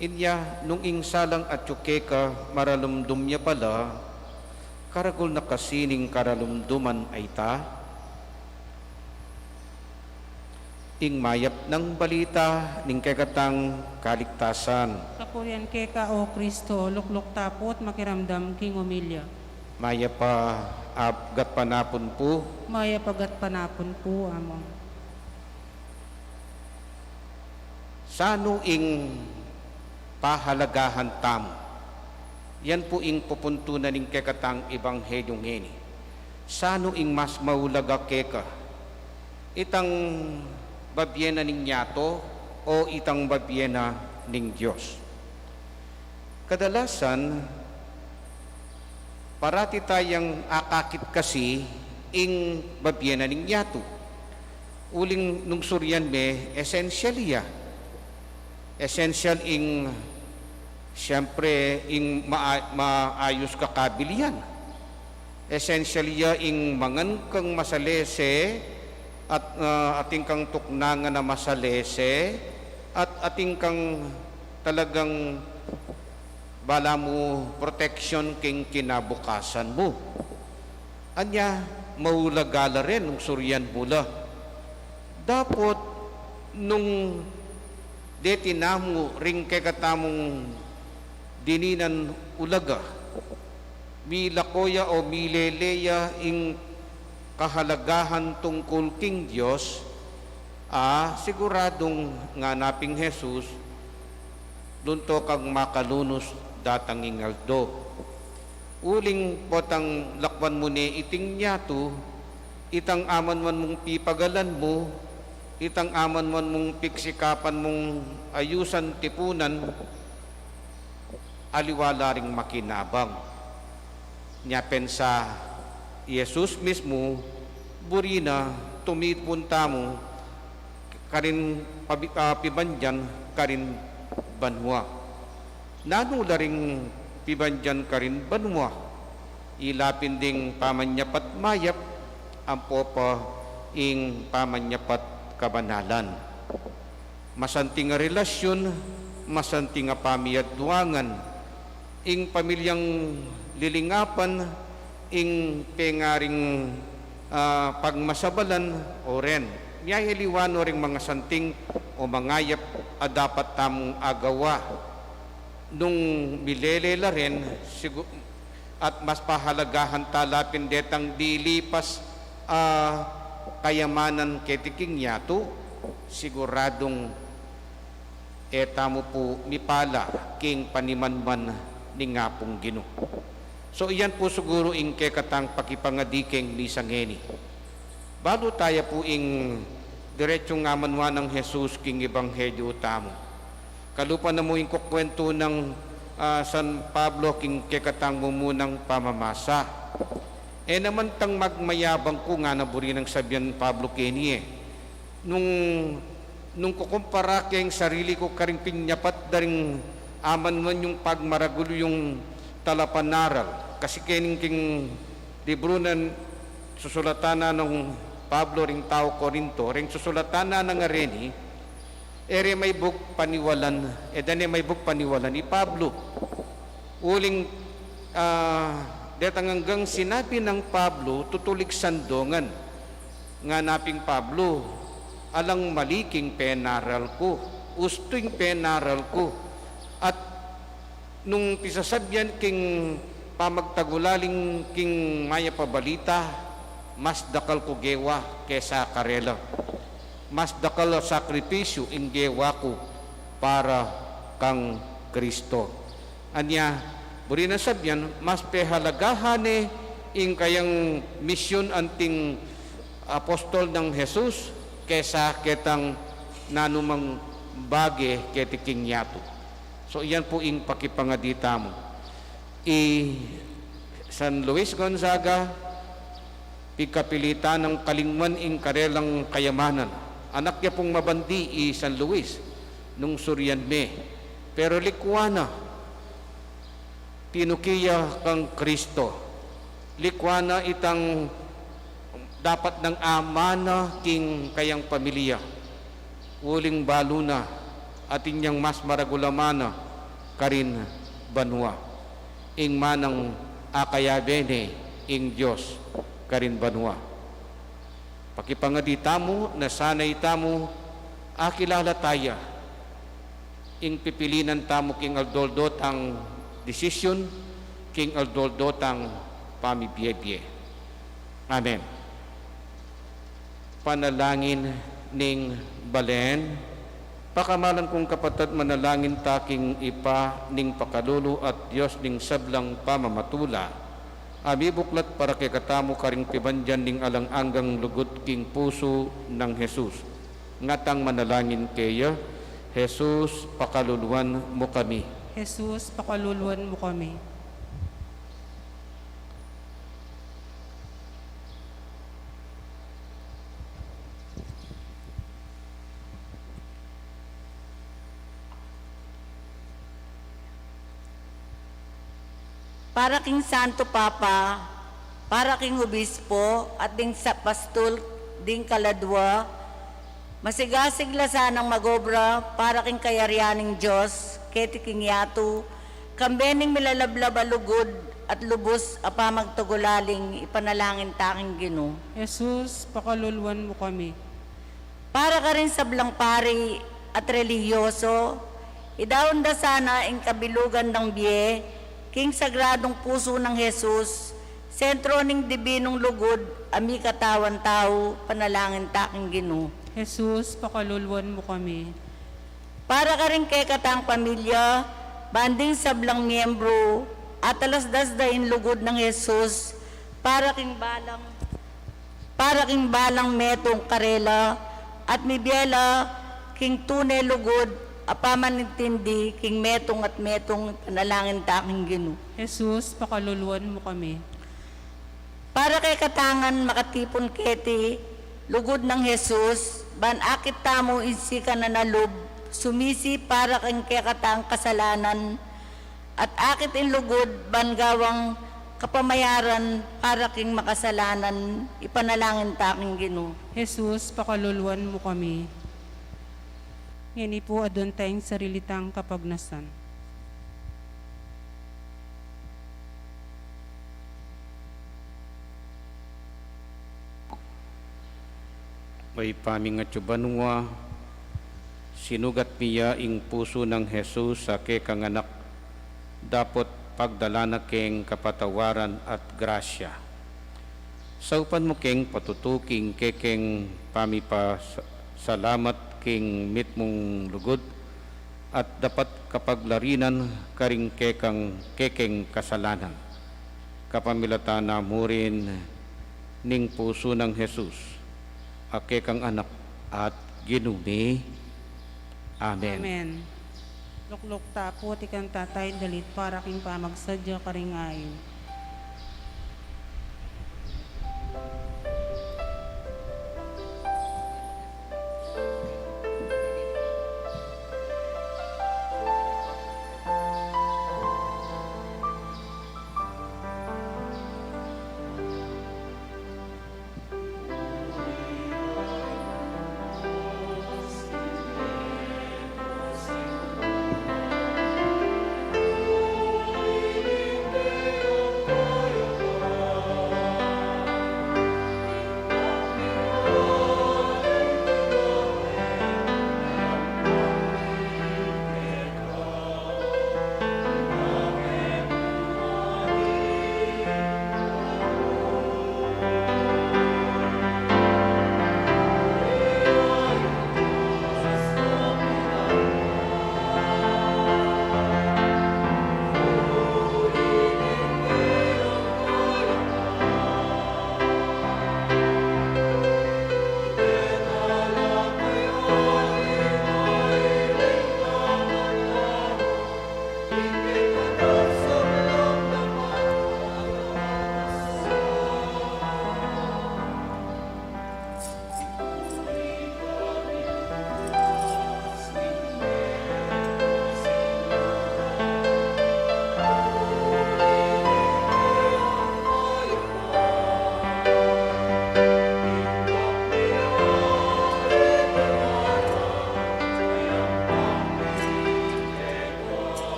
Inya, nung ing salang atyu keka maralumdum ya pala, karagul na kasi ning karalumduman a ita? Ing mayap nang balita ning kekatang kaligtasan. Kapurian keka, O Kristo, lukluk ta pu at makiramdam king omilya. Mayap a gatpanapun pu. Mayap a gatpanapun pu, Among. Sanu ing pahalagahan tamu? Yan pu ing pupuntunan ning kekatang ebanghelyo ngeni. Sanu ing mas maulaga keka? Itang babie na ning yatu o itang babie na ning Dios? Kadalasan, parati tayang akakit kasi ing babie na ning yatu. Uling nung surian me, essential ya. Essential ing, siyempre, ing maa-, maayus ka kabilian. Essential ya ing mangan kang masalese at, ah, atin kang tuknangan a masalese at atin kang talagang balamu protection king kinabukasan mu. Anya, maulaga la rin nung surian mu la. Dapot nung deti namu ring kekatamung dininan ulaga, milako ya o milele ya ing kahalagahan tungkul king Dios, a siguradung ngana pin Jesus, lunto kang makalunus datang ing aldo. Uling potang lakwan mu ne iting yatu, itang amanuan mung pipagalan mu, itang amanuan mung pigsikapan mung ayusan tipunan, aliwa la ring makinabang. Nya pensa i Jesus mismu, buri na tumipun tamu karin pabi-, ah, pibandian karin banua. Nanu la ring pibandian karin banua? Ila pin ding pamanyapat mayap, ampo pa ing pamanyapat kabanalan. Masanting a relasyun, masanting a pamiadwangan, ing pamilyang lilingapan, ing pengaring, ah, pagmasabalan, o ren. Nya aliwa no ring mangasanting o mangayap a dapat tamung agawa. Nung milele la ren, sigu-, at mas pahalagahan ta la pin detang dilipas a kayamanan keti king yatu, siguradung e tamu pu mipala king panimanman ning Apung Ginu. So, iyan pu siguru ing kekatang pakipangadi keng misa ngeni. Balu taya pu ing diretsung amanuan nang Jesus king ebanghelyo tamu. Kalupa na mu ing kukwentu nang, ah, San Pablo king kekatang mumunang pamamasa. E naman tang magmayabang ku, ngana buri nang sabian Pablo keni e. Nung, nung kukumpara ke ing sarili ku karing pinyapat da ring amanuan yung pagmaragul yung talapanaral. Kasi keni king libru nang susulatan na nang Pablo ring tau Corinto, ring susulatan na nang areni, e re maibug paniwalan, e da ne maibug paniwalan i Pablo. Uling, ah, detang anggang sinabi nang Pablo, tutulik sandongan. Ngana ping Pablo, alang mali king penaral ku, ustu ing penaral ku. At nung pisasabian king pamagtagulaling king mayap a balita, mas dakal ku gewa kesa karela. Mas dakal a sakripisyu ing gewa ku para kang Kristo. Anya, buri nang sabian, mas pehalagahan ne ing kayang misyon anting apostol nang Jesus kesa ketang nanumang bage keti king yatu. So, iyan pu ing pakipangadi tamu. I San Luis Gonzaga, pigkapilitan nang kalingwan ing karelang kayamanan. Anak ya pung mabandi i San Luis nung surian me. Pero likwan na, tinuki ya kang Kristo. Likwan na itang dapat nang amana king kayang pamilya. Uling balu na, atin yang mas maragul a mana karin banua. Ing manang akayabe ne ing Dios karin banua. Pakipangadi tamu, na sana itamu akilala taya ing pipilinan tamu king aldo-aldo tang desisyon, king aldo-aldo tang pamibie-bie. Amen. Panalangin ning Balen. Pakamalan kung kapatad, manalangin ta king Ibpa ning pakalulu at Dios ning sablang pamamatula, a mibuklat para kekatamu karing pibandian ning alang anggang lugud king pusu nang Jesus. Ngatang manalangin keya. Jesus, pakaluluan mu kami. Jesus, pakaluluan mu kami. Para king Santo Papa, para king Obispo, at ding sa pastul ding kaladua, masigasig la sanang magobra para king kayarian ning Dios keti king yatu, kambe ning milalablab a lugud at lubus a pamagtagulaling ipanalangin ta king Ginu. Jesus, pakaluluan mu kami. Para karing sablang pari at relihiyoso, idaun da sana ing kabilugan dang bie king sagradung pusu nang Jesus, sentro ning dibinung lugud a mikatawan tau, panalangin ta king Ginu. Jesus, pakaluluan mu kami. Para karing kekatang pamilya, ban ding sablang miyembru, atalasdas da ing lugud nang Jesus para king balang, para king balang metung karela, at mibie la king tune lugud a pamanintindi king metung at metung, panalangin ta king Ginu. Jesus, pakaluluan mu kami. Para kekatang makatipun keti lugud nang Jesus, ban akit tamu ing sikanan a lub sumisi para king kekatang kasalanan, at akit ing lugud ban gawang kapamayaran para king makasalanan, ipanalangin ta king Ginu. Jesus, pakaluluan mu kami. Ngeni pu, aduan taya ing sarili tang kapagnasan. Ibpa mi atsu banua, sinugat mi ya ing pusu nang Jesus a kekang anak, dapot pagdalan na keng kapatawaran at grasya. Saupan mu keng patutu king kekeng pamipasalamat king mitmung lugud, at dapat kapaglarinan karing kekang kekeng kasalanan. Kapamilatan na mu rin ning pusu nang Jesus, a kekang anak at Ginu mi. Amen. Amen. Lukluk ta pu at ikanta taya ing dalit para king pamagsadya karing ayu.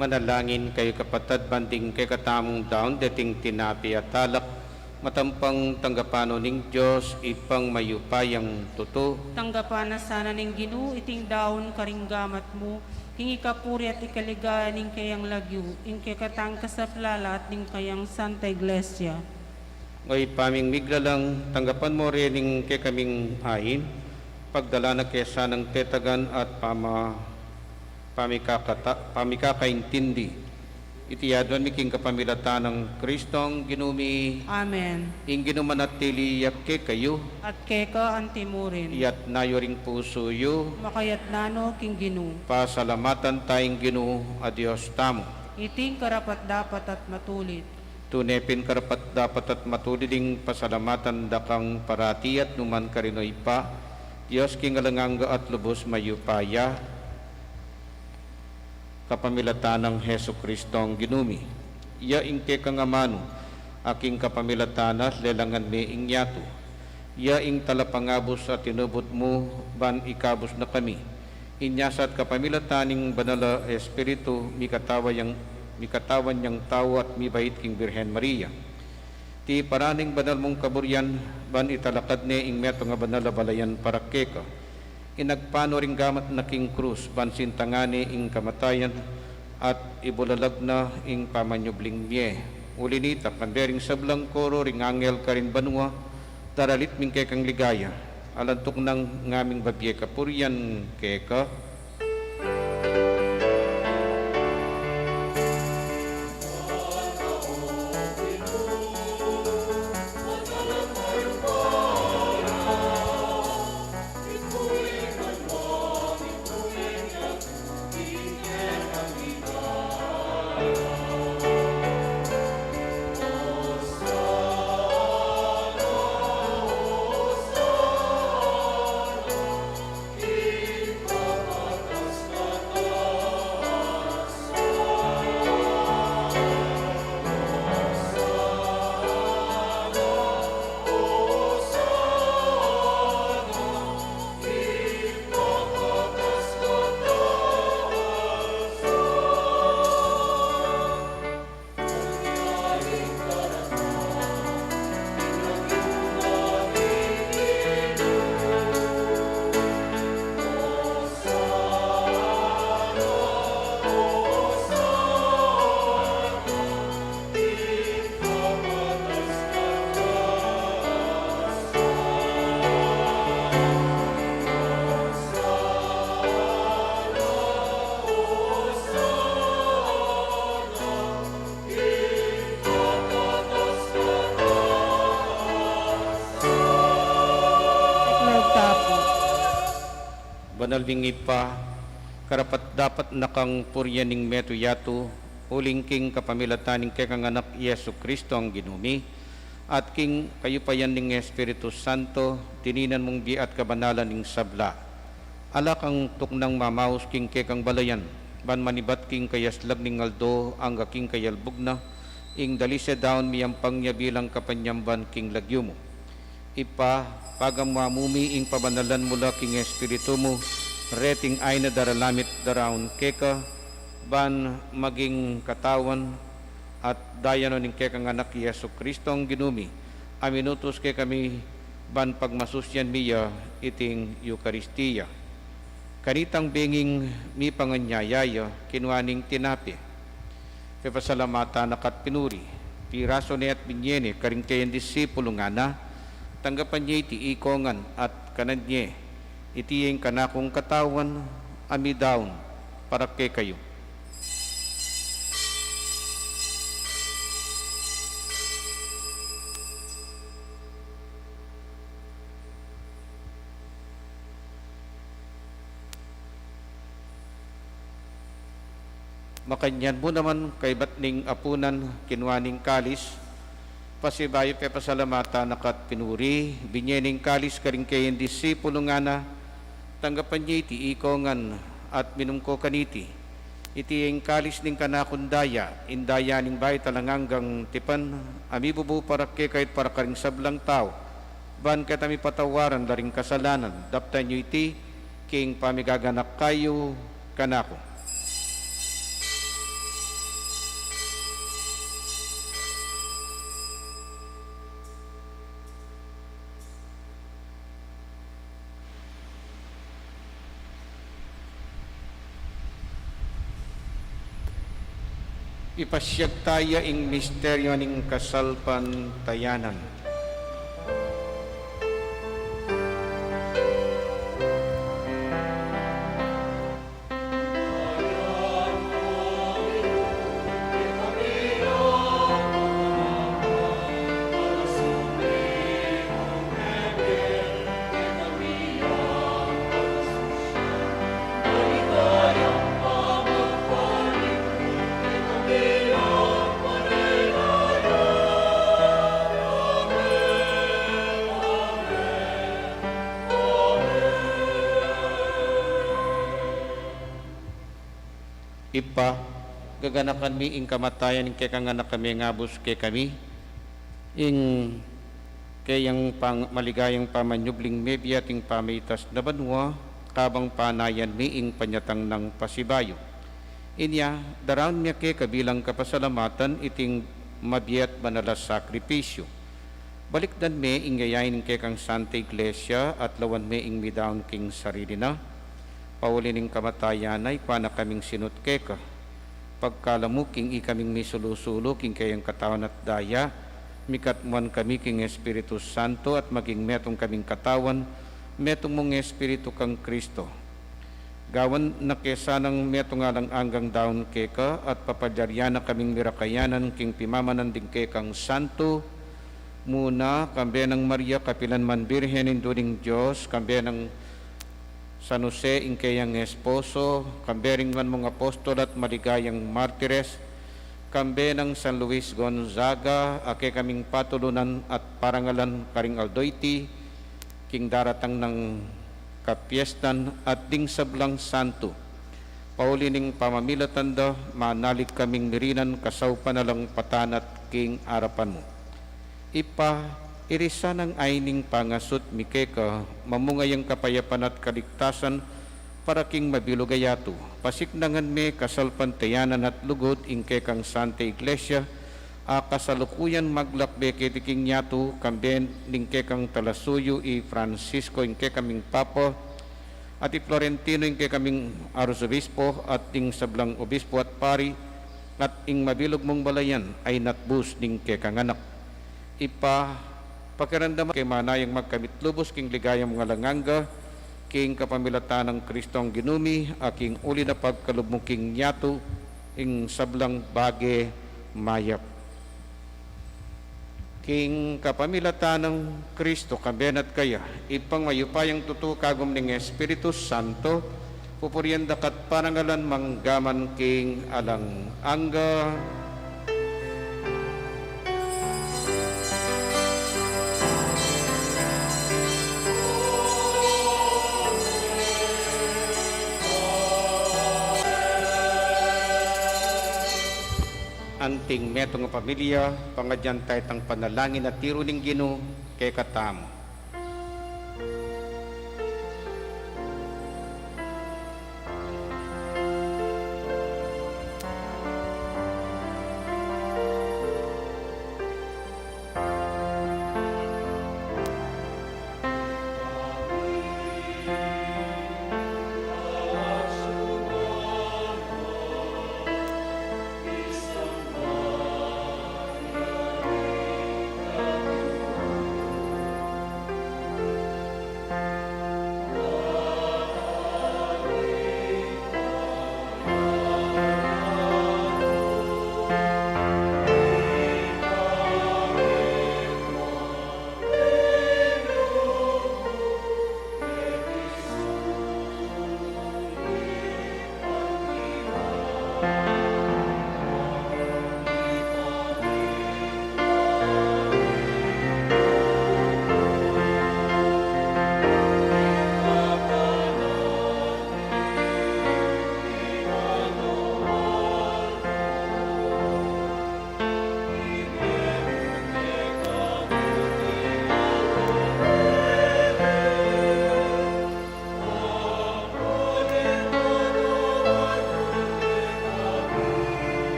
Manalangin kayu, kapatad, ban ding kekatamung daun deting tinape at alak, matampang tanggapan no ning Dios, Ibpang mayupayang tutu. Tanggapan na sana ning Ginu iting daun karing gamat mu, king ikapuri at ikaligaya ning kayang lagyu, ing kekatang kasaplalan at ning kayang Santa Iglesia. O Ibpa ming miglalang, tanggapan mo rin ing kekaming ain, pagdalan na ke sanang tetagan at pama-, pamikakata-, pamikakaintindi. Iti aduan mi king kapamilatan nang Kristong Ginu mi. Amen. Ing Ginu manatili ya kekayu. At keka anti mu rin. Iyatas yu ring pusu yu. Makayatas no king Ginu. Pasalamatan taya ing Ginu a Dios tamu. Iti ing karapat-dapat at matulid. Tune pin karapat-dapat at matulid ing pasalamatan da kang parati at nukarin man, O Ibpa, Dios king alang angga at lubus mayupaya, kapamilatan nang Jesukristong Ginu mi. Ya ing kekang amanu, a king kapamilatan na lelangan mi ing yatu. Ya ing talapangabus a tinubud mu ban ikabus na kami. Inya sa at kapamilatan ning Banal a Espiritu, mikatawan yang, mikatawan yang tau at mibait king Birhen Maria. Iti paraan ning banal mung kaburian, ban italakad ne ing metung a banal a balayan para keka. Inagpang no ring gamat na king krus, ban sintangan ne ing kamatayan, at ibulalag na ing pamanyubling mie. Uli nita, kambe ring sablang koro ring angel karin banua, daralit mi ing kekang ligaya. Alang tuknang ngaming babie kapurian keka. Banal ming Ibpa, karapat-dapat na kang purian ing metung a yatu, uling king kapamilatan ning kekang Anak, Jesukristong Ginu mi, at king kayupayan ning Espiritu Santo, dininan mung bie at kabanalan ing sabla. Ala kang tuknang mamaus king kekang balayan, ban manibat king kayaslag ning aldo angga king kayalbug na, ing dalise daun miyampang ya bilang kapanyamban king lagyu mu. Ibpa, pagamu-amu mi ing pabanalan mu la king Espiritu mu, reting ain a daralamit daraun keka, ban maging katawan at daya no ning kekang Anak, Jesukristong Ginu mi, a minutus kekami ban pagmasusian mi ya iting Eukaristia. Kanitang benging mipanganyaya ya, kinua ne ing tinape, pepasalamatan na ka't pinuri, pirasu ne at binie ne karing kayang disipulus, ngana, tanggapan ye iti ikongan at kanan ye, iti ing kanakung katawan a midaun para kekayu. Makanyan mu naman kaybat ning apunan, kinua ne ing kalis, pasibayu pepasalamatan na ka't pinuri, binie ne ing kalis karing kayang disipulus, ngana, tanggapan ye iti ikongan at minum ko kaniti. Iti ing kalis ning kanakung daya, ing daya ning bayu at alang anggang tipan, a mibubu para kekayu at para karing sablang tau, ban keta mipatawaran la ring kasalanan. Daptan yu iti king pamigaganaka yu kanaku. Ipasiag taya ing misteryo ning kasalpantayanan. Ibpa, gaganakan mi ing kamatayan ning kekang Anak a mengabus kekami, ing keyang pang-, maligayang pamanyubling mebie at ing pamaitas na banua, kabang panayan mi ing panyatang nang pasibayu. Inya, daraun mi keka bilang kapasalamatan iting mabie at banal a sakripisyu. Balikdan me ing yayain ning kekang Santa Iglesia at lawan me ing midaun king sarili na. Pauli ning kamatayan na, ikua na kaming sinut keka. Pagkalamu king ikaming misulu-sulu king keyang katawan at daya, mikatmuan kami king Espiritu Santo at maging metung kaming katawan, metung mung Espiritu kang Kristo. Gawan na ke sanang metung alang anggang daun keka at papalyarian na kaming mirakayanan king pimamanan ding kekang santu, muna, kambe nang Maria, kapilan man Birhen, Indu ning Dios, kambe nang San Jose, ing keyang esposo, kambe ring man mung apostol at maligayang martires, kambe nang San Luis Gonzaga, a kekaming patulunan at parangalan karing aldo iti, king daratang nang kapiestan at ding sablang santu. Pauli ning pamamilatan da, manalig kaming mirinan kasaupan alang patan at king arapan mu. Ibpa, irisan nang ayni ning pangasut mi keka, mamunga yang kapayapan at kaligtasan para king mabilug a yatu. Pasiknangan me kasalpantayanan at lugud ing kekang Santa Iglesia, a kasalukuyan maglakbe keti king yatu, kambe ning kekang talasuyu i Francisco ing kekaming Papa, at i Florentino ing kekaming Arsobispo, at ding sablang obispo at pari, at ing mabilug mung balayan a inatbus ning kekang Anak. Ibpa, pakiramdaman ke manayang magkamit lubus king ligaya mung alang angga, king kapamilatan nang Kristong Ginu mi, a king uli na pagkalub mu king yatu, ing sablang bage mayap. King kapamilatan nang Kristo, kambe na at kaya, Ibpang mayupayang tutu, kagum ning Espiritu Santo, pupurian da ka at parangalan manggaman king alang angga. Anting metung a pamilya, pangadyan taya itang panalangin a tiru ning Ginu kekatamu.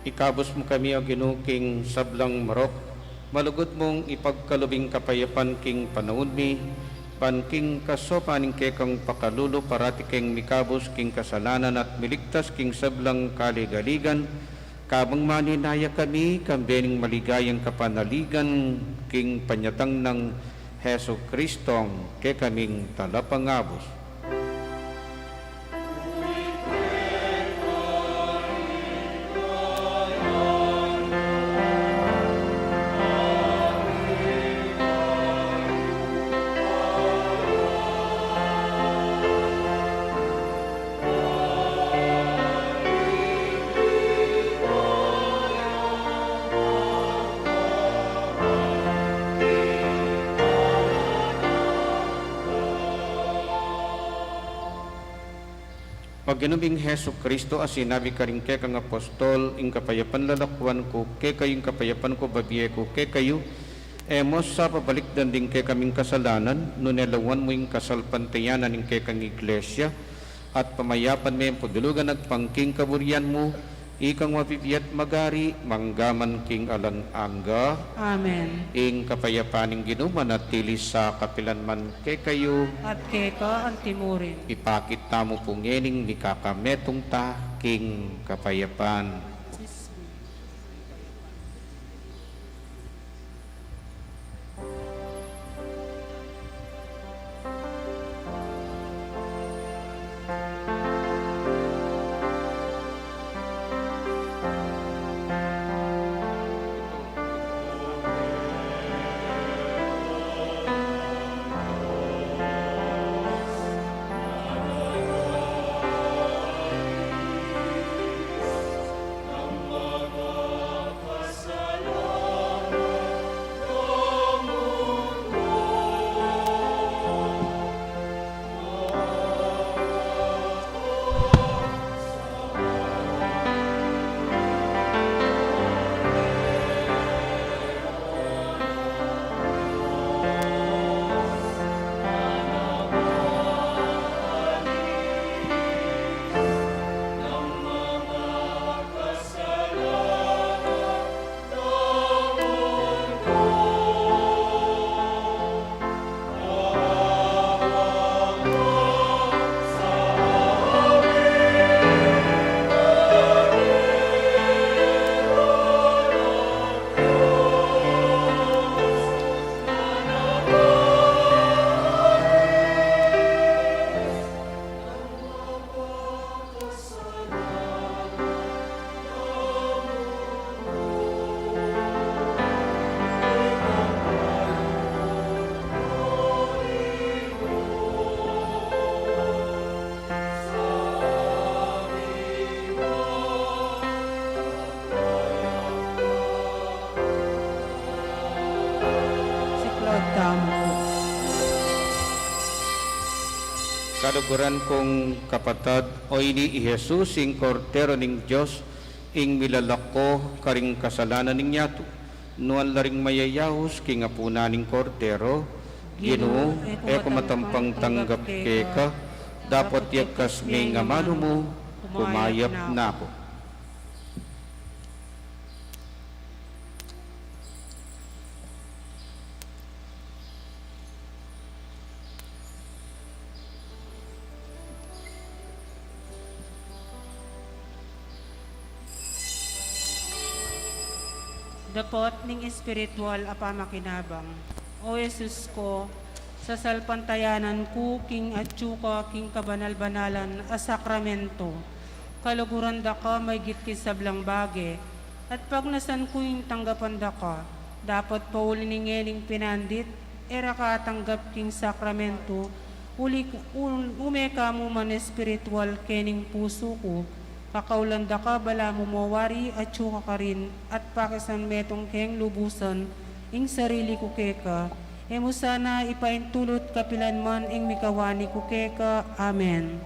Ikabus mu kami, O Ginu, king sablang marok, malugud mung ipagkalub ing kapayapan king panaun mi, ban king kasaupan ning kekang pakalulu parati keng mikabus king kasalanan at miligtas king sablang kaligaligan, kabang maninaya kami, kambe ning maligayang kapanaligan king panyatang nang Jesucristong kekaming Talapangabus. Pag-inum ing Jesucristo a sinabi karing kekang apostol, ing kapayapan lalakuan ku kekayu, ing kapayapan ku babie ku kekayu, e mu sa pabalikdan ding kekaming kasalanan, nune lawan mu ing kasalpantayanan ning kekang iglesia, at pamayapan me ing pudulugan agpang king kaburian mu, ikang mabibie at magari, mangga man king alang angga. Amen. Ing kapayapan ning Ginu manatili sa kapilan man kekayu. At keka antimurin. Ipakit tamu pu ngening mikakametung ta king kapayapan. Siklaud tamu pu. Kaluguran kung kapatad, o ini i Jesus, ing Kordero ning Dios, ing milalako karing kasalanan ning yatu. Nuan la ring mayayaus king apunan ning Kordero, Ginu, e ku matampang tanggap keka, dapot yagkas me ing amanu mu, kumayap na ku. Dapot ning espiritual a pamakinabang. O Jesus ku, sasalpantayanan ku king atyu ka king kabanal-banalan a sakramento. Kaluguran da ka maygit king sablang bage, at pagnasan ku ing tanggapan da ka. Dapot pauli ning ngening pinandit, e ra ka atanggap king sakramento, uli, u-, ume ka mu man espiritual kening pusu ku, kakaulan da ka balamu mo wari atyu ka karin, at pakisan metung keng lubusan ing sarili ku keka, e mu sana ipaintulut kapilan man ing mikawani ku keka. Amen.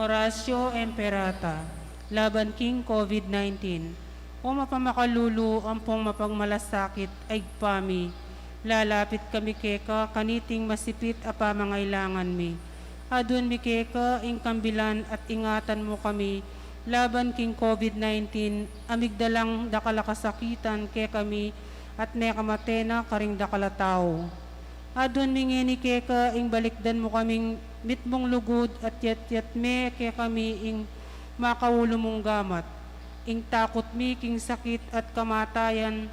Oratio Imperata, laban king COVID nineteen. O mapamakalulu ampong mapagmalasakit a Ibpa mi, lalapit kami keka kaniting masipit a pamangailangan mi. Aduan mi keka ing kambilan at ingatan mu kami laban king COVID nineteen a migdalang dakal a kasakitan kekami at mekamate na karing dakal a tau. Aduan mi ngeni keka ing balikdan mu kaming mitmung lugud at yatyat me kekami ing makaulu mung gamat. Ing takut mi king sakit at kamatayan,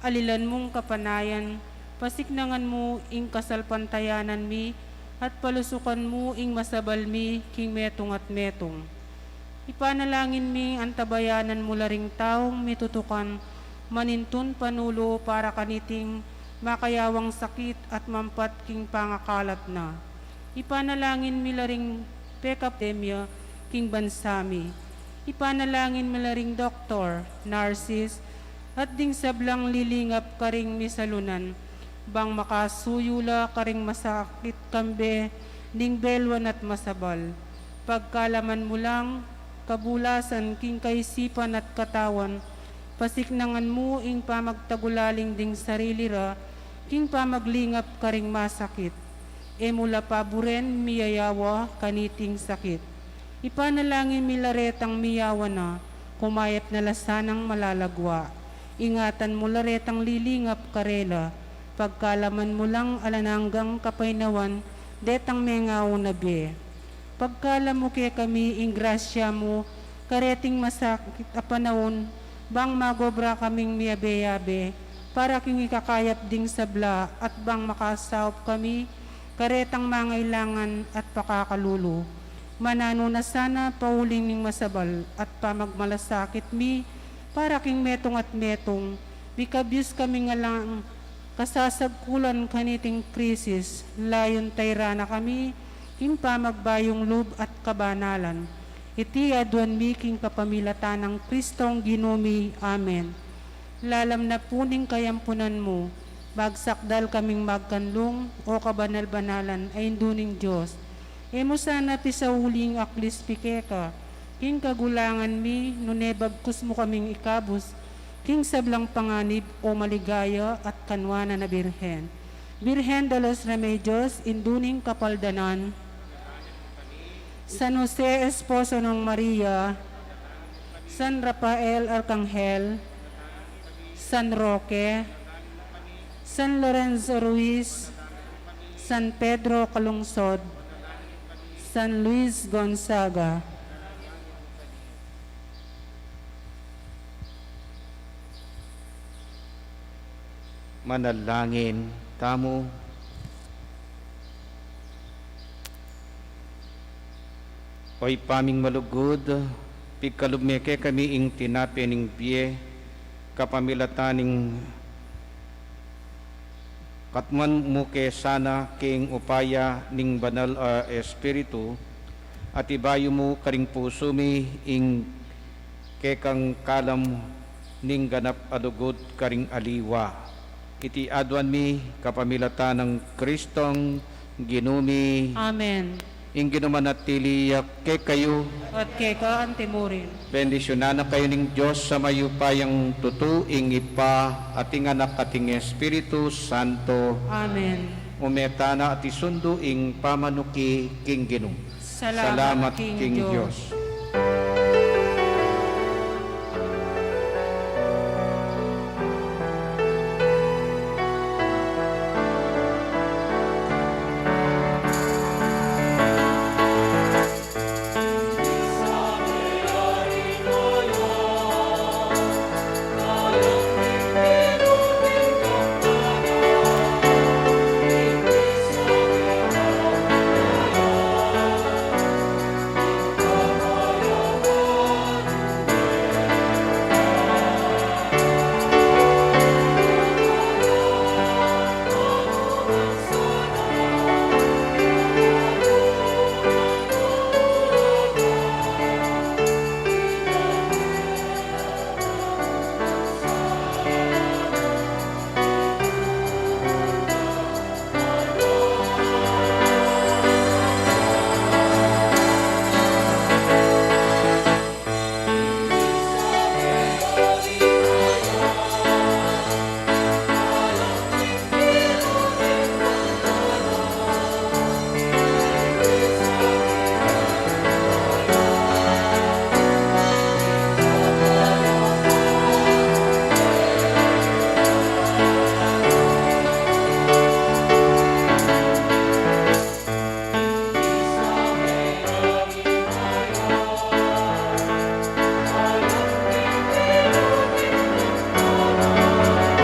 alilan mung kapanayan, pasiknangan mu ing kasalpantayanan mi, at palusukan mu ing masabal mi king metung at metung. Ipanalangin mi antabayanan mu la ring taung mitutukan manintun panulu para kaniting makayawang sakit at mampat king pangakalat na. Ipanalangin mi la ring pekapdemya king bansa mi. Ipanalangin mi la ring doktor, nurses, at ding sablang lilingap karing misalunan, bang makasuyu la karing masakit kambe ning beluan at masabal. Pagkalaman mu lang kabulasan king kaisipan at katawan, pasiknangan mu ing pamagtagulaling ding sarili ra king pamaglingap karing masakit. E mu la paburen miyayawa kaniting sakit. Ipanalangin mi la retang miyawa na, kumayap na la sanang malalagwa. Ingatan mu la retang lilingap karela, pagkalaman mu lang alang anggang kapaynawan detang mengauna bie. Pagkalam mu kekami ing grasya mu kareting masakit a panaun, bang magobra kaming miyabe-yabe para king ikakayap ding sabla at bang makasaup kami karetang mangailangan at pakakalulu. Mananu na sana pauli ning masabal at pamagmalasakit mi para king metung at metung, mikabius kaming alang kasasagkulan kaniting krisis, layun tayra na kami king pamagbayung lub at kabanalan. Iti aduan mi king kapamilatan nang Kristong Ginu mi. Amen. Lalam na pu ning kayampunan mu, magsakdal kaming magkanlung, o kabanal-banalan a Indu ning Dios. E mu sana pisauli ing aklis mi keka king kagulangan mi, nune bagkus mu kaming ikabus king sablang panganib, o maligaya at kanuanan a Birhen. Birhen de los Remedios, Indu ning Kapaldanan, San Jose, esposo nang Maria, San Rafael Arkanghel, San Roque, San Lorenzo Ruiz, San Pedro Calungsod, San Luis Gonzaga. Manalangin tamu. O Ibpa ming malugud, pigkalub me kekami ing tinape ning bie, kapamilatan ning katmuan mu ke sana king upaya ning Banal a Espiritu, at ibayu mu karing pusu mi ing kekang kalam ning ganap a lugud karing aliwa. Iti aduan mi kapamilatan nang Kristong Ginu mi. Amen. Ing Ginu manatili ya kekayu. At keka antimurin. Bendisyunan na kayu ning Dios a mayupayang tutu, ing Ibpa, at ing Anak, at ing Espiritu Santo. Amen. Ume tana at isundu ing pamanuki king Ginu. Salamat king Dios.